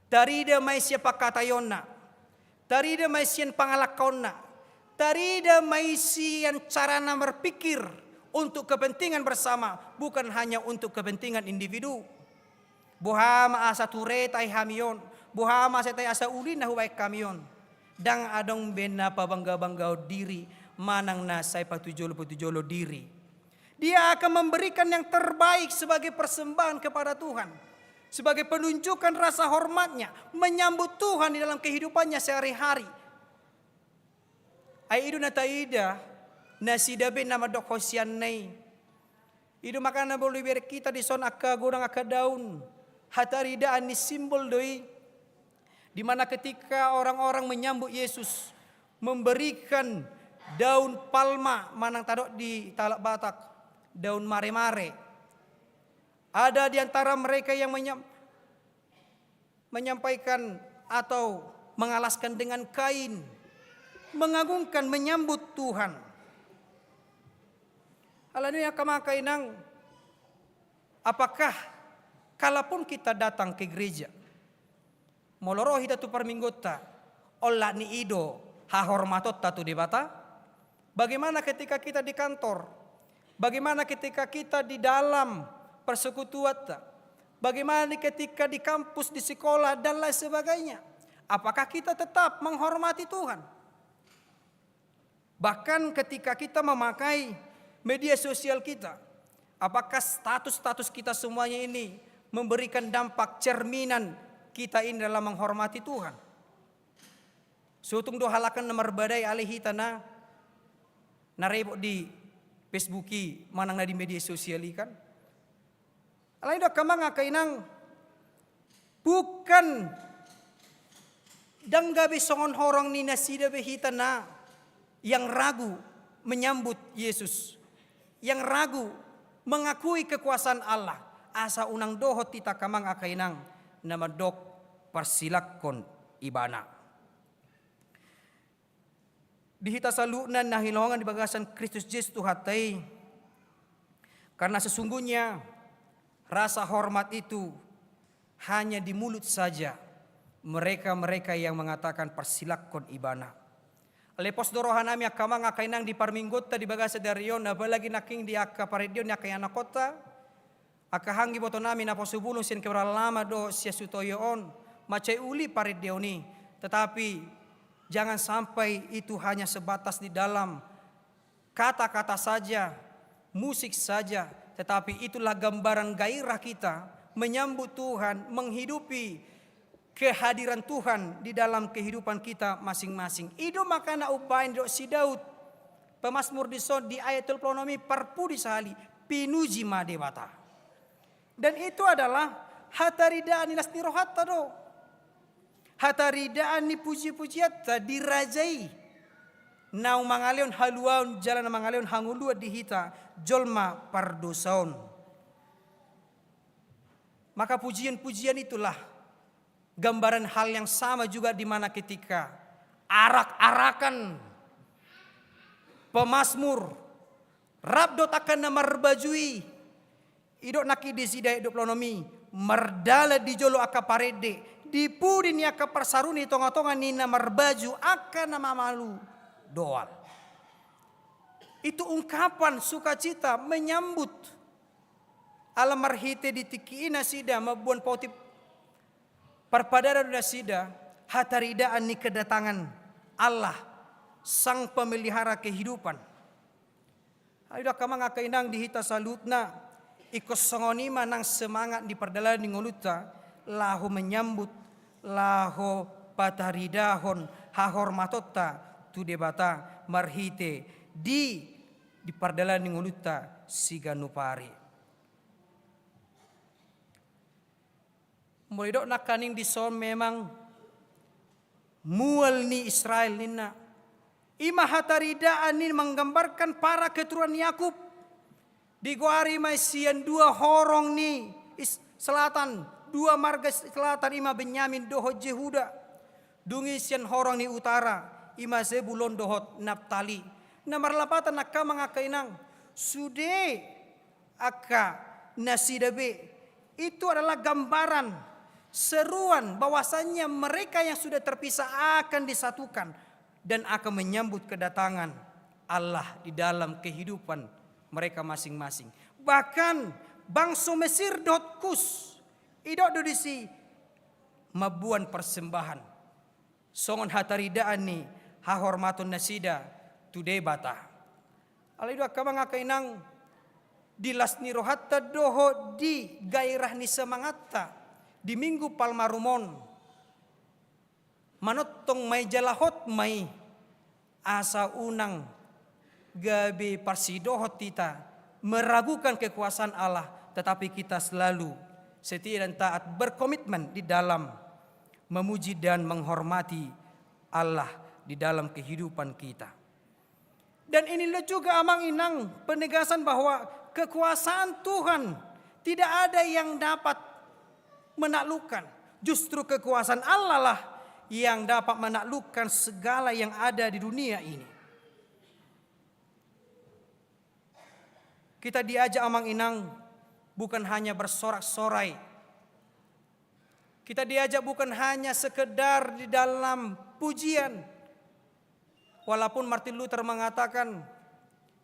Tarida ma i sian pangkataionna, tarida ma i sian pangalangkaonna, tarida ma i sian carana marpikir untuk kepentingan bersama, bukan hanya untuk kepentingan individu. Boha ma asa ture tahe hami on, boha ma asa tahe asa uli na hubahen hami on, ndang adong be na pabangga-banggaon diri manang na sai patujolo-patujolo diri. Dia akan memberikan yang terbaik sebagai persembahan kepada Tuhan, sebagai penunjukan rasa hormatnya, menyambut Tuhan di dalam kehidupannya sehari-hari. Ai i do na taida nasida be na mandok hosianna i. I do makana boi dibereng hita dison angka godang angka daun, hataridaan ni simbol do i, di mana ketika orang-orang menyambut Yesus, memberikan daun palma, manang tadok di halak Batak, daun mare-mare. Ada di antara mereka yang menyam-, menyampaikan atau mengalaskan dengan kain, mengagungkan, menyambut Tuhan. Alani i, angka amang, angka inang, apakah kalaupun kita datang ke gereja, molo ro hita tu parmingguonta, olat ni i do hahormatonta tu Debata? Bagaimana ketika kita di kantor? Bagaimana ketika kita di dalam persekutuanta? Bagaimana ketika di kampus, di sekolah, dan lain sebagainya? Apakah kita tetap menghormati Tuhan? Bahkan ketika kita memakai media sosial kita, apakah status-status kita semuanya ini memberikan dampak cerminan kita ini dalam menghormati Tuhan? Sotung do halak na marbadai alai hita na, na rebot di Facebook i manang na di media sosial i kan. Alai do, angka amang, angka inang, bukan, ndang gabe songon horong ni nasida be hita na yang ragu menyambut Yesus, yang ragu mengakui kekuasaan Allah, asa unang dohot hita, angka amang, angka inang, na mandok parsilangkon Ibana. Di hita saluhutna na hinongkon di bagasan Kristus Jesus Tuhanta i. Karena sesungguhnya rasa hormat itu hanya di mulut saja mereka-mereka yang mengatakan parsilangkon Ibana. Alai pos do rohanami, angka amang, angka inang, di parmingguonta di bagasan sadari on, apalagi nangkin di angka parendeon ni angka ianakhonta, Angka anggi, ibotonami naposobulung sian Kebayoran Lama dohot sian Sutoyo on, mansai uli parendeon i, tetapi jangan sampai itu hanya sebatas di dalam kata-kata saja, musik saja, tetapi itulah gambaran gairah kita menyambut Tuhan, menghidupi kehadiran Tuhan di dalam kehidupan kita masing-masing. I do makana umbahen didok si Daud, pemazmur, dison di ayat tolu pulu onom i, parpudi sahali, pinuji ma Debata. Dan itu adalah hataridaan ni las ni rohanta do. Hataridaan ni puji-pujianta di Raja i, naung mangalehon haluaon jala na mangalehon hangoluan di hita jolma pardosa on. Maka pujian-pujian itulah gambaran hal yang sama juga di mana ketika arak-arakan pemazmur rap dohot angka na marbaju i, didok nangkin di si ayat dua pulu onom i, mardalan di jolo angka parende, di pudi ni angka parsaruni, di tonga-tonga ni na marbaju angka na mamalu doal. Itu ungkapan sukacita menyambut, ala marhite di tingki i nasida mamboan poti parpadanan nasida, hataridaan ni kedatangan Allah, Sang Pemelihara kehidupan. Ai do angka amang, angka inang, di hita saluhutna, ingkon songon i ma nang semangat di pardalanan ni ngolunta, laho menyambut, laho pataridahon hahormatonta tu Debata marhite di, di pardalanan ni ngolunta siganup ari. Molo didok nangkaning dison, memang mual ni Israel ninna. I ma hataridaan ni manggambarkan para keturunan Yakub. Digoari ma i sian dua horong ni is-, selatan, dua marga selatan, i ma Benyamin dohot Jehuda. Dung i sian horong ni utara, i ma Zebulon dohot Naptali. Na marlapatan angka amang, angka inang, sude angka nasida be, itu adalah gambaran, seruan bahwasanya mereka yang sudah terpisah akan disatukan dan akan menyambut kedatangan Allah di dalam kehidupan mereka masing-masing. Bahkan bangso Mesir dohot Kus, didok do disi, mamboan persembahan songon hataridaan ni hahormaton nasida tu Debata. Alai do angka amang, angka inang, di las ni rohanta dohot di gairah ni semangatta di Minggu Palmarum on, manongtong ma i jala hot ma i, asa unang gabe parsidohot hita meragukan kekuasaan Allah, tetapi kita selalu setia dan taat, berkomitmen di dalam memuji dan menghormati Allah di dalam kehidupan kita. Dan inilah juga, amang inang, penegasan bahwa kekuasaan Tuhan tidak ada yang dapat menaklukkan. Justru kekuasaan Allah lah yang dapat menaklukkan segala yang ada di dunia ini. Kita diajak, amang inang, bukan hanya bersorak-sorai. Kita diajak bukan hanya sekedar di dalam pujian. Walaupun Martin Luther mengatakan,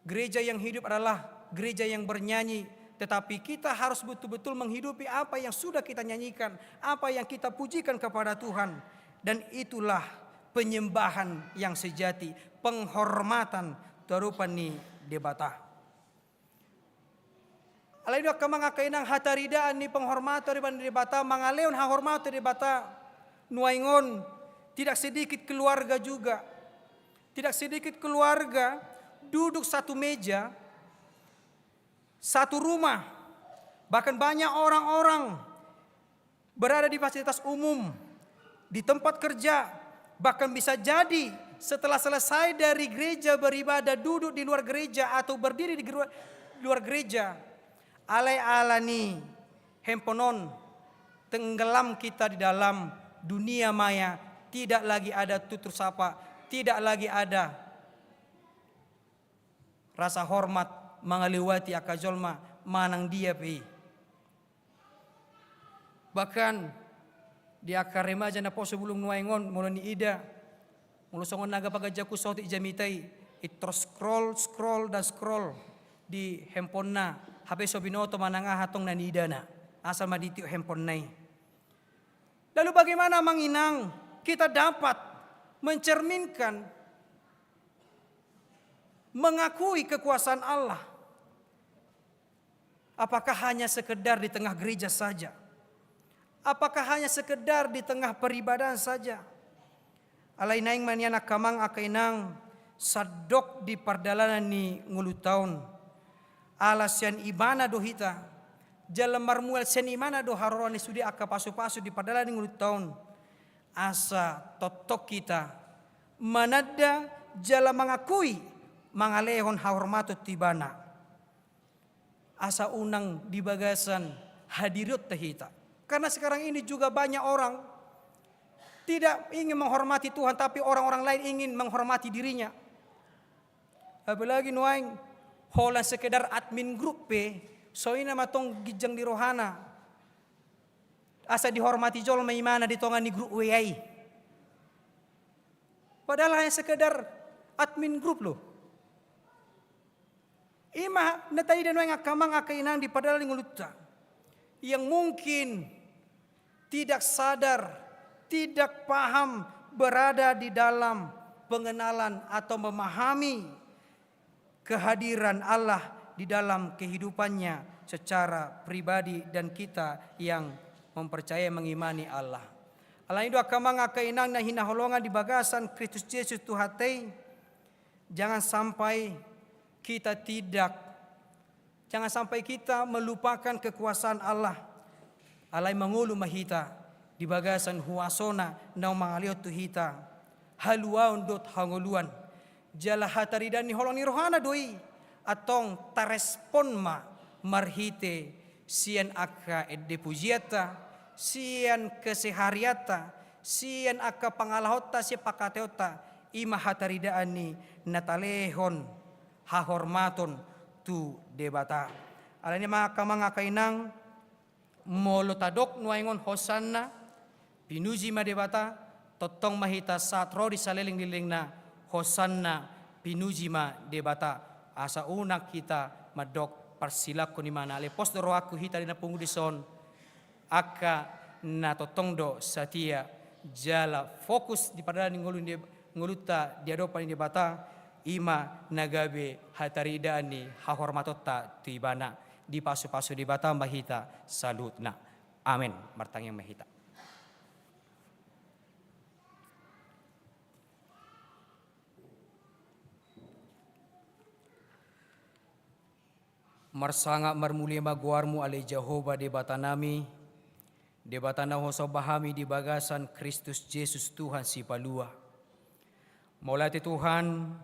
gereja yang hidup adalah gereja yang bernyanyi, tetapi kita harus betul-betul menghidupi apa yang sudah kita nyanyikan, apa yang kita pujikan kepada Tuhan. Dan itulah penyembahan yang sejati, penghormatan tu adopan ni Debata. Alai do angka amang, angka inang, hataridaan ni penghormatan di adopan ni Debata, mangalehon hahormaton tu Debata nuaeng on, tidak sedikit keluarga juga. Tidak sedikit keluarga duduk satu meja, satu rumah. Bahkan banyak orang-orang berada di fasilitas umum, di tempat kerja, bahkan bisa jadi setelah selesai dari gereja beribadah, duduk di luar gereja atau berdiri di geru-, luar gereja. Alai ala ni handphone on, tenggelam kita di dalam dunia maya, tidak lagi ada tutur sapa, tidak lagi ada rasa hormat mangalewati angka jolma manang dia pe i. Bahkan di angka remaja naposobulung nuaeng on, molo niida, molo songon naga paganjangku saotik jamita i, i terus scroll, scroll, dan scroll di handphonena, Hape so binoto manang aha tong na niidana, asal ma ditiop handphonena i. Lalu bagaimana amang inang kita dapat mencerminkan, mengakui kekuasaan Allah? Apakah hanya sekedar di tengah gereja saja? Apakah hanya sekedar di tengah peribadahan saja? Alai naeng ma nian angka amang angka inang, sandok di pardalanan ni ngolunta on. Ala sian ibana do hita, jala marmual sian ibana do haroroan ni sude angka pasupasu di pardalanan ni ngolunta on. Asa tongtong hita mananda jala mangakui, mangalehon hahormaton tu ibana. Asa unang di bagasan hadirionta hita. Karena sekarang ini juga banyak orang tidak ingin menghormati Tuhan, tapi orang-orang lain ingin menghormati dirinya. Apalagi nuaeng, holan sekedar admin grup pe, songon i ma tong ginjang ni rohana. Asa dihormati jolma ibana di tonga ni grup W A i. Padahal hanya sekedar admin grup loh. I ma na taida nuaeng angka amang angka inang di pardalanan ni ngolunta, yang mungkin tidak sadar, tidak paham, berada di dalam pengenalan atau memahami kehadiran Allah di dalam kehidupannya secara pribadi dan kita yang mempercayai, mengimani Allah. Alani i do angka amang angka inang na hinaholongan di bagasan Kristus Jesus Tuhanta i, jangan sampai kita tidak, jangan sampai kita melupakan kekuasaan Allah. Alai mangolu ma hita di bagasan huasona naung mangalehon tu hita haluaon dohot hangoluan. Jala hataridaan ni holong ni rohana do i, antong tarespon ma marhite sian angka ende pujianta, sian keseharianta, sian angka pangalahonta, sian pangkataionta, i ma hataridaan ni na talehon hahormaton tu Debata. Alani i ma angka amang angka inang, molo tadok nuaeng on hosanna, pinuji ma Debata, tongtong ma hita sahat ro di saleleng ni lelengna, hosanna, pinuji ma Debata, asa unang hita mandok parsilangkon ibana. Alai pos do rohangku hita di na pungu dison, angka na tongtong do satia jala fokus di pardalanan ni ngolu ni Deb-, ngolunta di adopan ni Debata, i ma na gabe hataridaan ni hahormatonta tu ibana. Dipasupasu Debata ma hita saluhutna. Amen. Martangiang ma hita. Marsangap marmulia ma goarmu ale Jahowa Debatanami, Debata na husomba hami di bagasan Kristus Jesus Tuhan Sipalua. Mauliate Tuhan,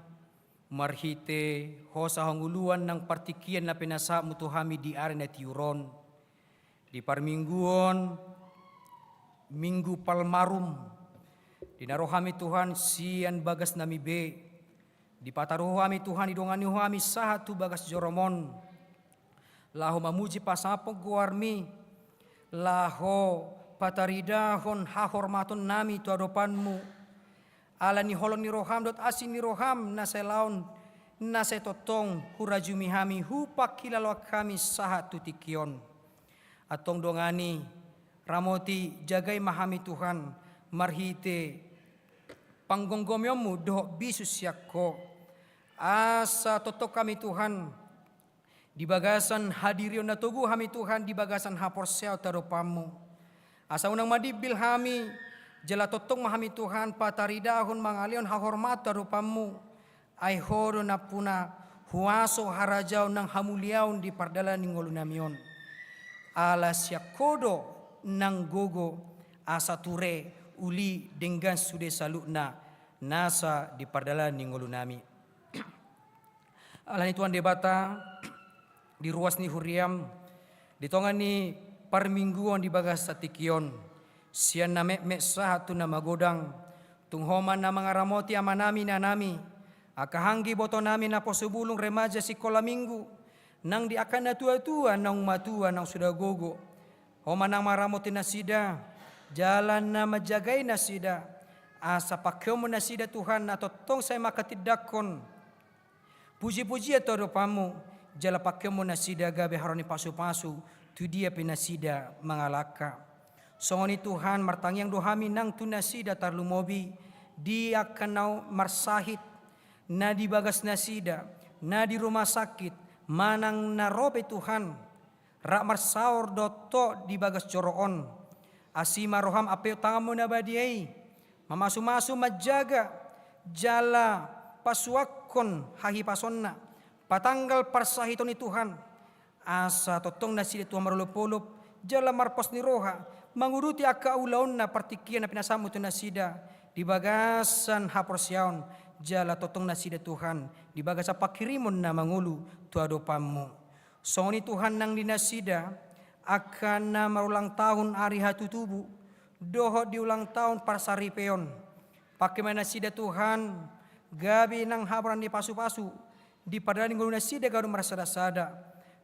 marhite hosa hangoluan nang partingkian na pinasahatmu tu hami di ari na tiur on, di parmingguon, Minggu Palmarum, di na ro hami Tuhan sian bagasnami be, dipataru Ho hami Tuhan, didongani Ho hami sahat tu bagas jorom on, laho mamuji pasahathon goarmi, laho pataridahon hahormatonnami tu adopanmu, ala ni holong ni roham dohot asi ni roham na sai laon, na sai tongtong hurajumi hami, hupangkilaloan hami sahat tu tingki on. Antong dongani, ramoti, jagai ma hami Tuhan, marhite panggomgomionmu dohot bisu sian Ho. Asa tongtong hami Tuhan, di bagasan hadirion na togu hami Tuhan, di bagasan haporseaon tu adopanmu. Asa unang madimbil hami, jala tongtong ma hami Tuhan, pataridahon mangalehon hahormaton tu adopanmu. Ai Ho do nampuna huaso, harajaon nang hamuliaon di pardalanan ni ngolunami on. Ala sian Ho do nang gogo, asa ture, uli, denggan sude saluhutna nasa di pardalanan ni ngolunami. Alani Tuhan Debata, di ruas ni huriam, di tonga ni parmingguon di bagasan tingki on, sian na metmet sahat tu na magodang, tung Ho ma na mangaramoti amanami, inanami, angka anggi ibotonami naposo bulung, remaja, sikola minggu, nang di angka natuatua naung matua, naung suda gogo. Ho ma na mangaramoti nasida, jala na manjagai nasida, asa pangkeonmu nasida Tuhan na tongtong sai manghatindanghon pujipujian tu adopanmu, jala pangkeonmu nasida gabe haroro ni pasupasu tu dia pe nasida mangalangka. Songon i Tuhan, martangiang do hami nang tu nasida tarlumobi di angka na marsahit, na di bagas nasida, na di rumah sakit, manang na ro pe Tuhan, rap marsaor dohot di bagas joro on. Asi ma roham, ampeon tanganmu na badia i, mamasumasu, manjaga, jala pasuangkon hahipasonna, patanggal parsahiton i Tuhan, asa tongtong nasida Tuhan marolopolop, jala marpos ni roha, manguduti angka ulaonna partingkian na pinasahatmu tu nasida, di bagasan haporseaon, jala tongtong nasida Tuhan, di bagasan panghirimon na mangolu tu adopanmu. Songon i Tuhan nang di nasida, angka na marulang tahun ari hatutubu, dohot di ulang tahun parsaripeon. Pangke ma nasida Tuhan, gabe nang habaran ni pasupasu, di pardalanan ni ngolu nasida gabe marsada-sada.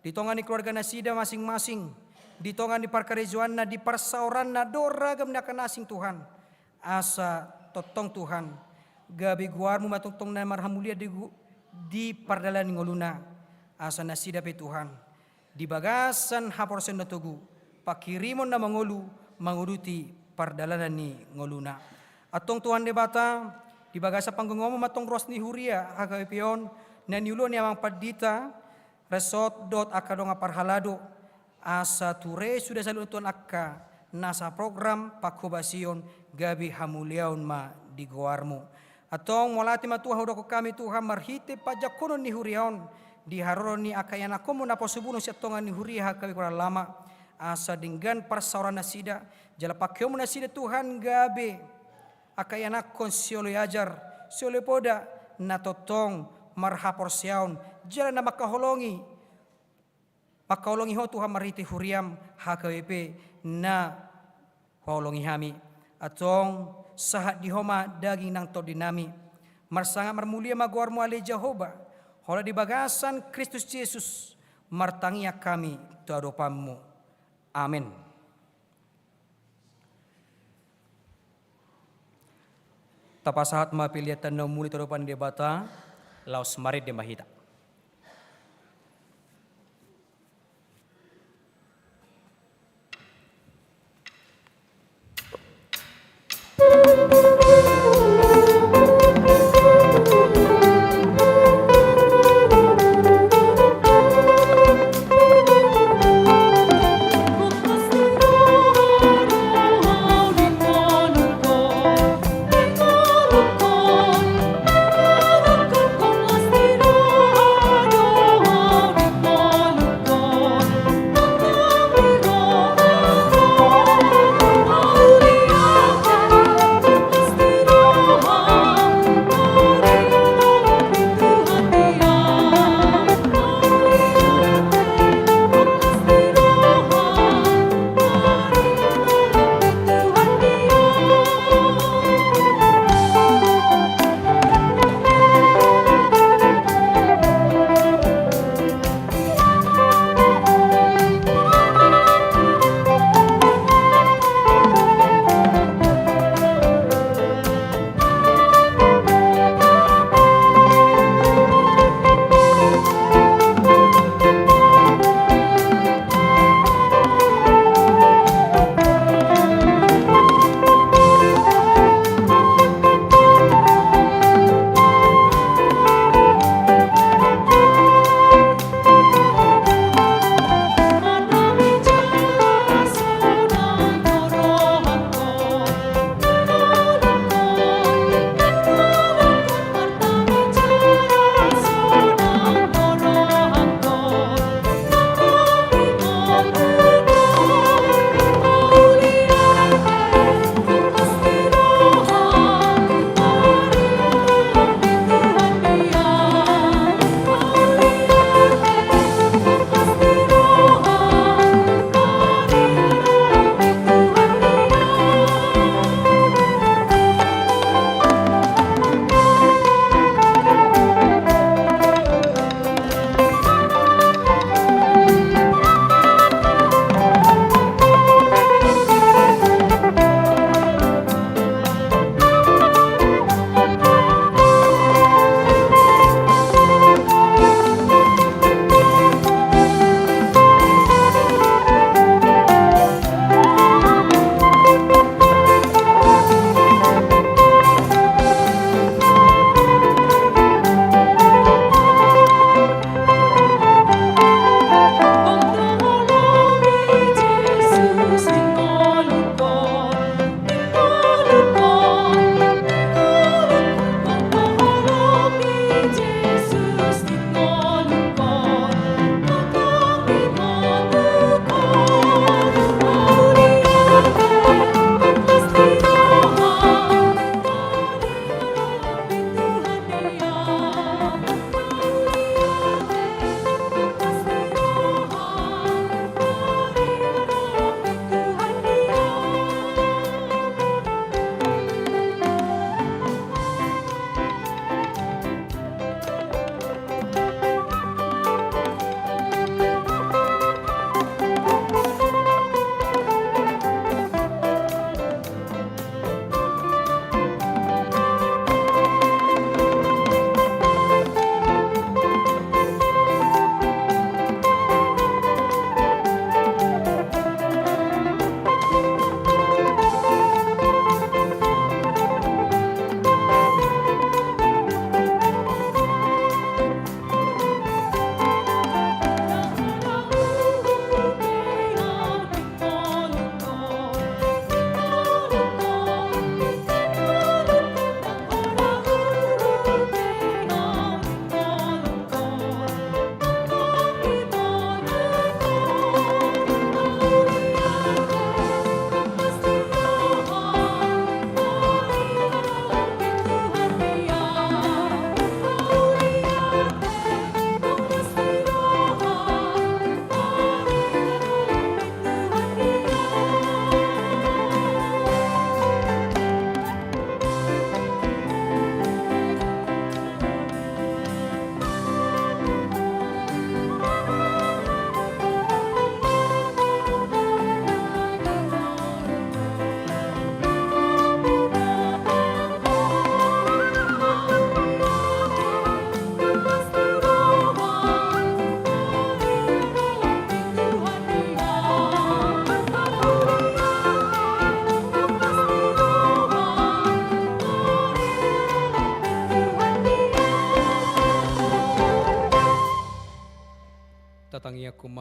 Di tonga ni keluarga nasida masing-masing, di tonga ni parkarejoanna, di parsaoranna, dohot ragam ni angka na asing Tuhan. Asa tongtong Tuhan, gabe goarmu ma tongtong na marhamulian di gu-, di pardalanan ni ngoluna. Asa nasida pe Tuhan, di bagasan haporseaon na togu, panghirimon na mangolu, manguduti pardalanan ni ngoluna. Antong Tuhan Debata, di bagasan panggongomu ma antong ruas ni huria H K B P on, na niuluhon ni amang pandita, resort dohot angka dongan parhalado, asa ture suda saluhutna Tuhan angka nasa program panghobasion, gabe hamuliaon ma di goarmu. Antong mauliate ma Tuhan hudokhon hami Tuhan marhite panjangkonon ni huria on, di haroro ni angka ianakkonmu naposobulung sian tonga ni huria H K B P Kuala Lama, asa denggan parsaoran nasida, jala pangkeonmu nasida Tuhan gabe angka ianakkon sioloi ajar, sioloi poda, na tongtong marhaporseaon, jala na mangkaholongi, mangkaholongi ho Tuhan marhite huriam H K B P na huhaholongi hami. Antong sahat di ho ma daging nang tondinami. Marsangap marmulia ma goarmu ale Jahowa, holan di bagasan Kristus Jesus martangiang hami tu adopanmu. Amen. Tapasahat ma pelean tanda muli tu adopan Debata, laos marende ma hita.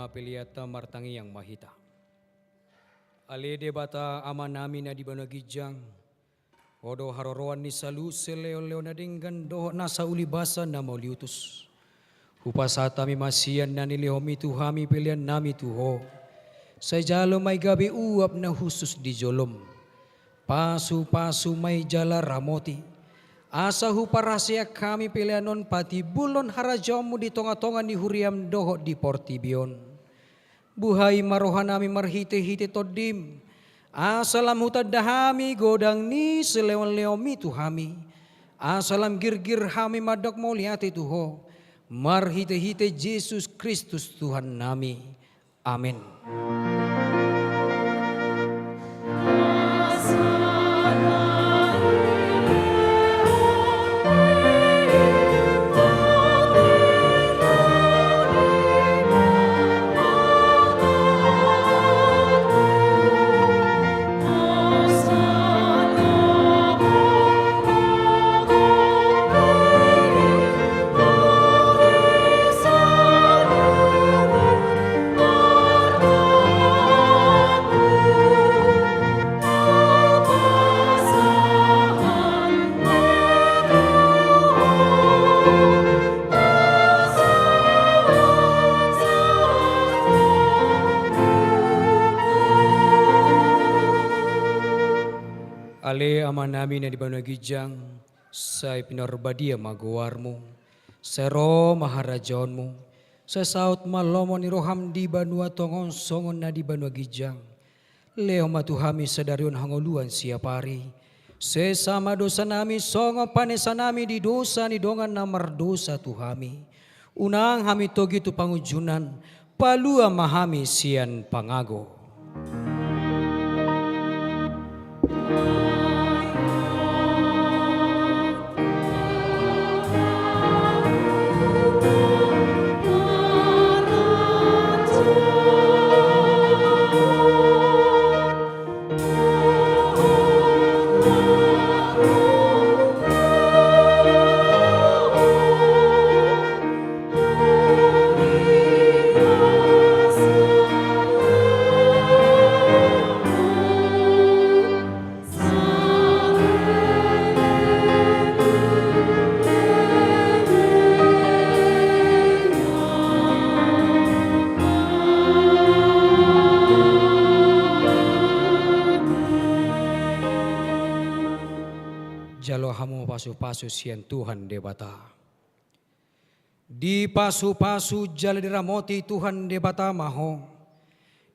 Peleanta, martangiang ma hita. Ale Debata Amanami na di banua ginjang, Ho do haroroan ni saluhut silehonlehon na denggan dohot nasa ulibasa na mauliutus. Hupasahat hami ma sian na nilehonMi tu hami peleannami tu Ho. Sai jalo ma i gabe uap na hushus di joloM. Pasupasu ma i jala ramoti, asa huparhaseang hami pelean on patimbulhon harajaonMu di tongatonga ni huriaM dohot di portibi on. Buhai ma rohanami marhitehite TondiM, asa lam hutanda hami godang ni silehonlehonMi tu hami, asa lam girgir hami mandok mauliate tu Ho, marhitehite Jesus Kristus Tuhannami. Amen. Ale Amanami na di banua ginjang, sai pinarbadia ma goarMu, sai ro ma harajaonMu, sai saut ma lomo ni rohaM di banua tonga on songon na di banua ginjang. Lehon ma tu hami sadari on hangoluan siapari. Sesa ma dosanami songon panesanami di dosa ni dongan na mardosa tu hami. Unang hami togihon tu pangunjunan, palua ma hami sian pangago. Jalo hamu pasupasu sian Tuhan Debata. Dipasupasu jala diramoti Tuhan Debata ma ho.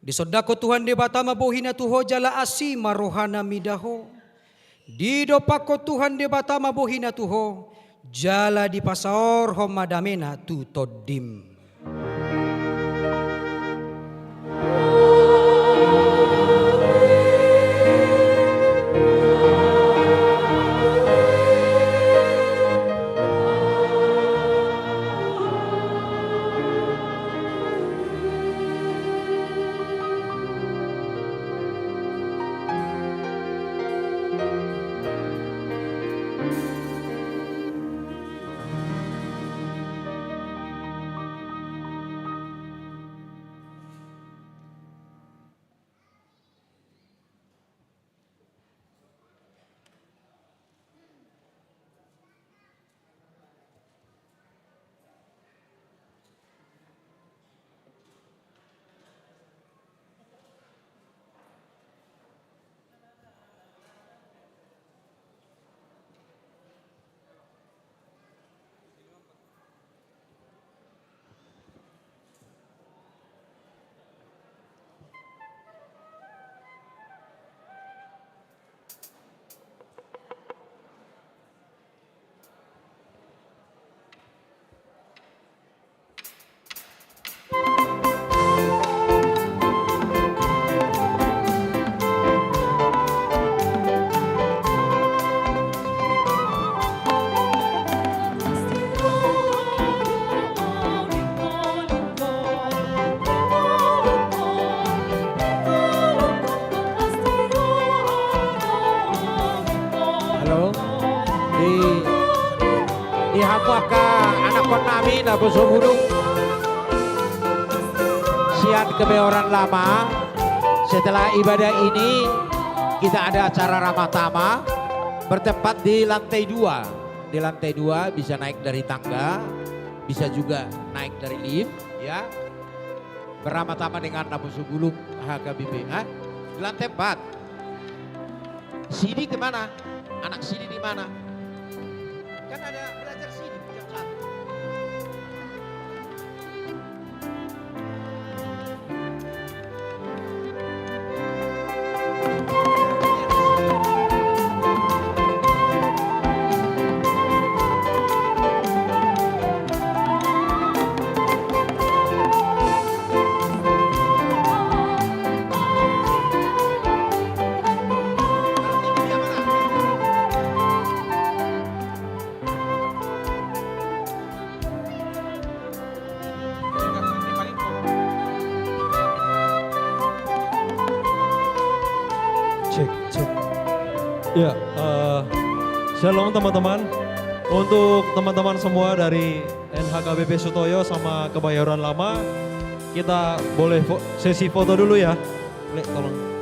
Disondangkon Tuhan Debata ma bohiNa tu ho jala asi ma rohaNa mida ho. Didompakkon Tuhan Debata ma bohiNa tu ho jala dipasaorhon ma dameNa tu tondim. Halo. Di, di hamu angka anakkonnami na boso buduk. Kebayoran Lama, setelah ibadah ini, kita ada acara ramah tamah, bertempat di lantai dua. Di lantai dua bisa naik dari tangga, bisa juga naik dari lift, ya. Beramah tamah dengan Naposubulung H K B P, ha? Di lantai empat. Sidi kemana? Anak Sidi di mana? Kan ada belajar Sidi jam satu. Cek, cek. Ya, eh, shalom teman-teman. Untuk teman-teman semua dari N H K B P Sutoyo sama Kebayoran Lama, kita boleh fo-, sesi foto dulu ya. Lek, tolong.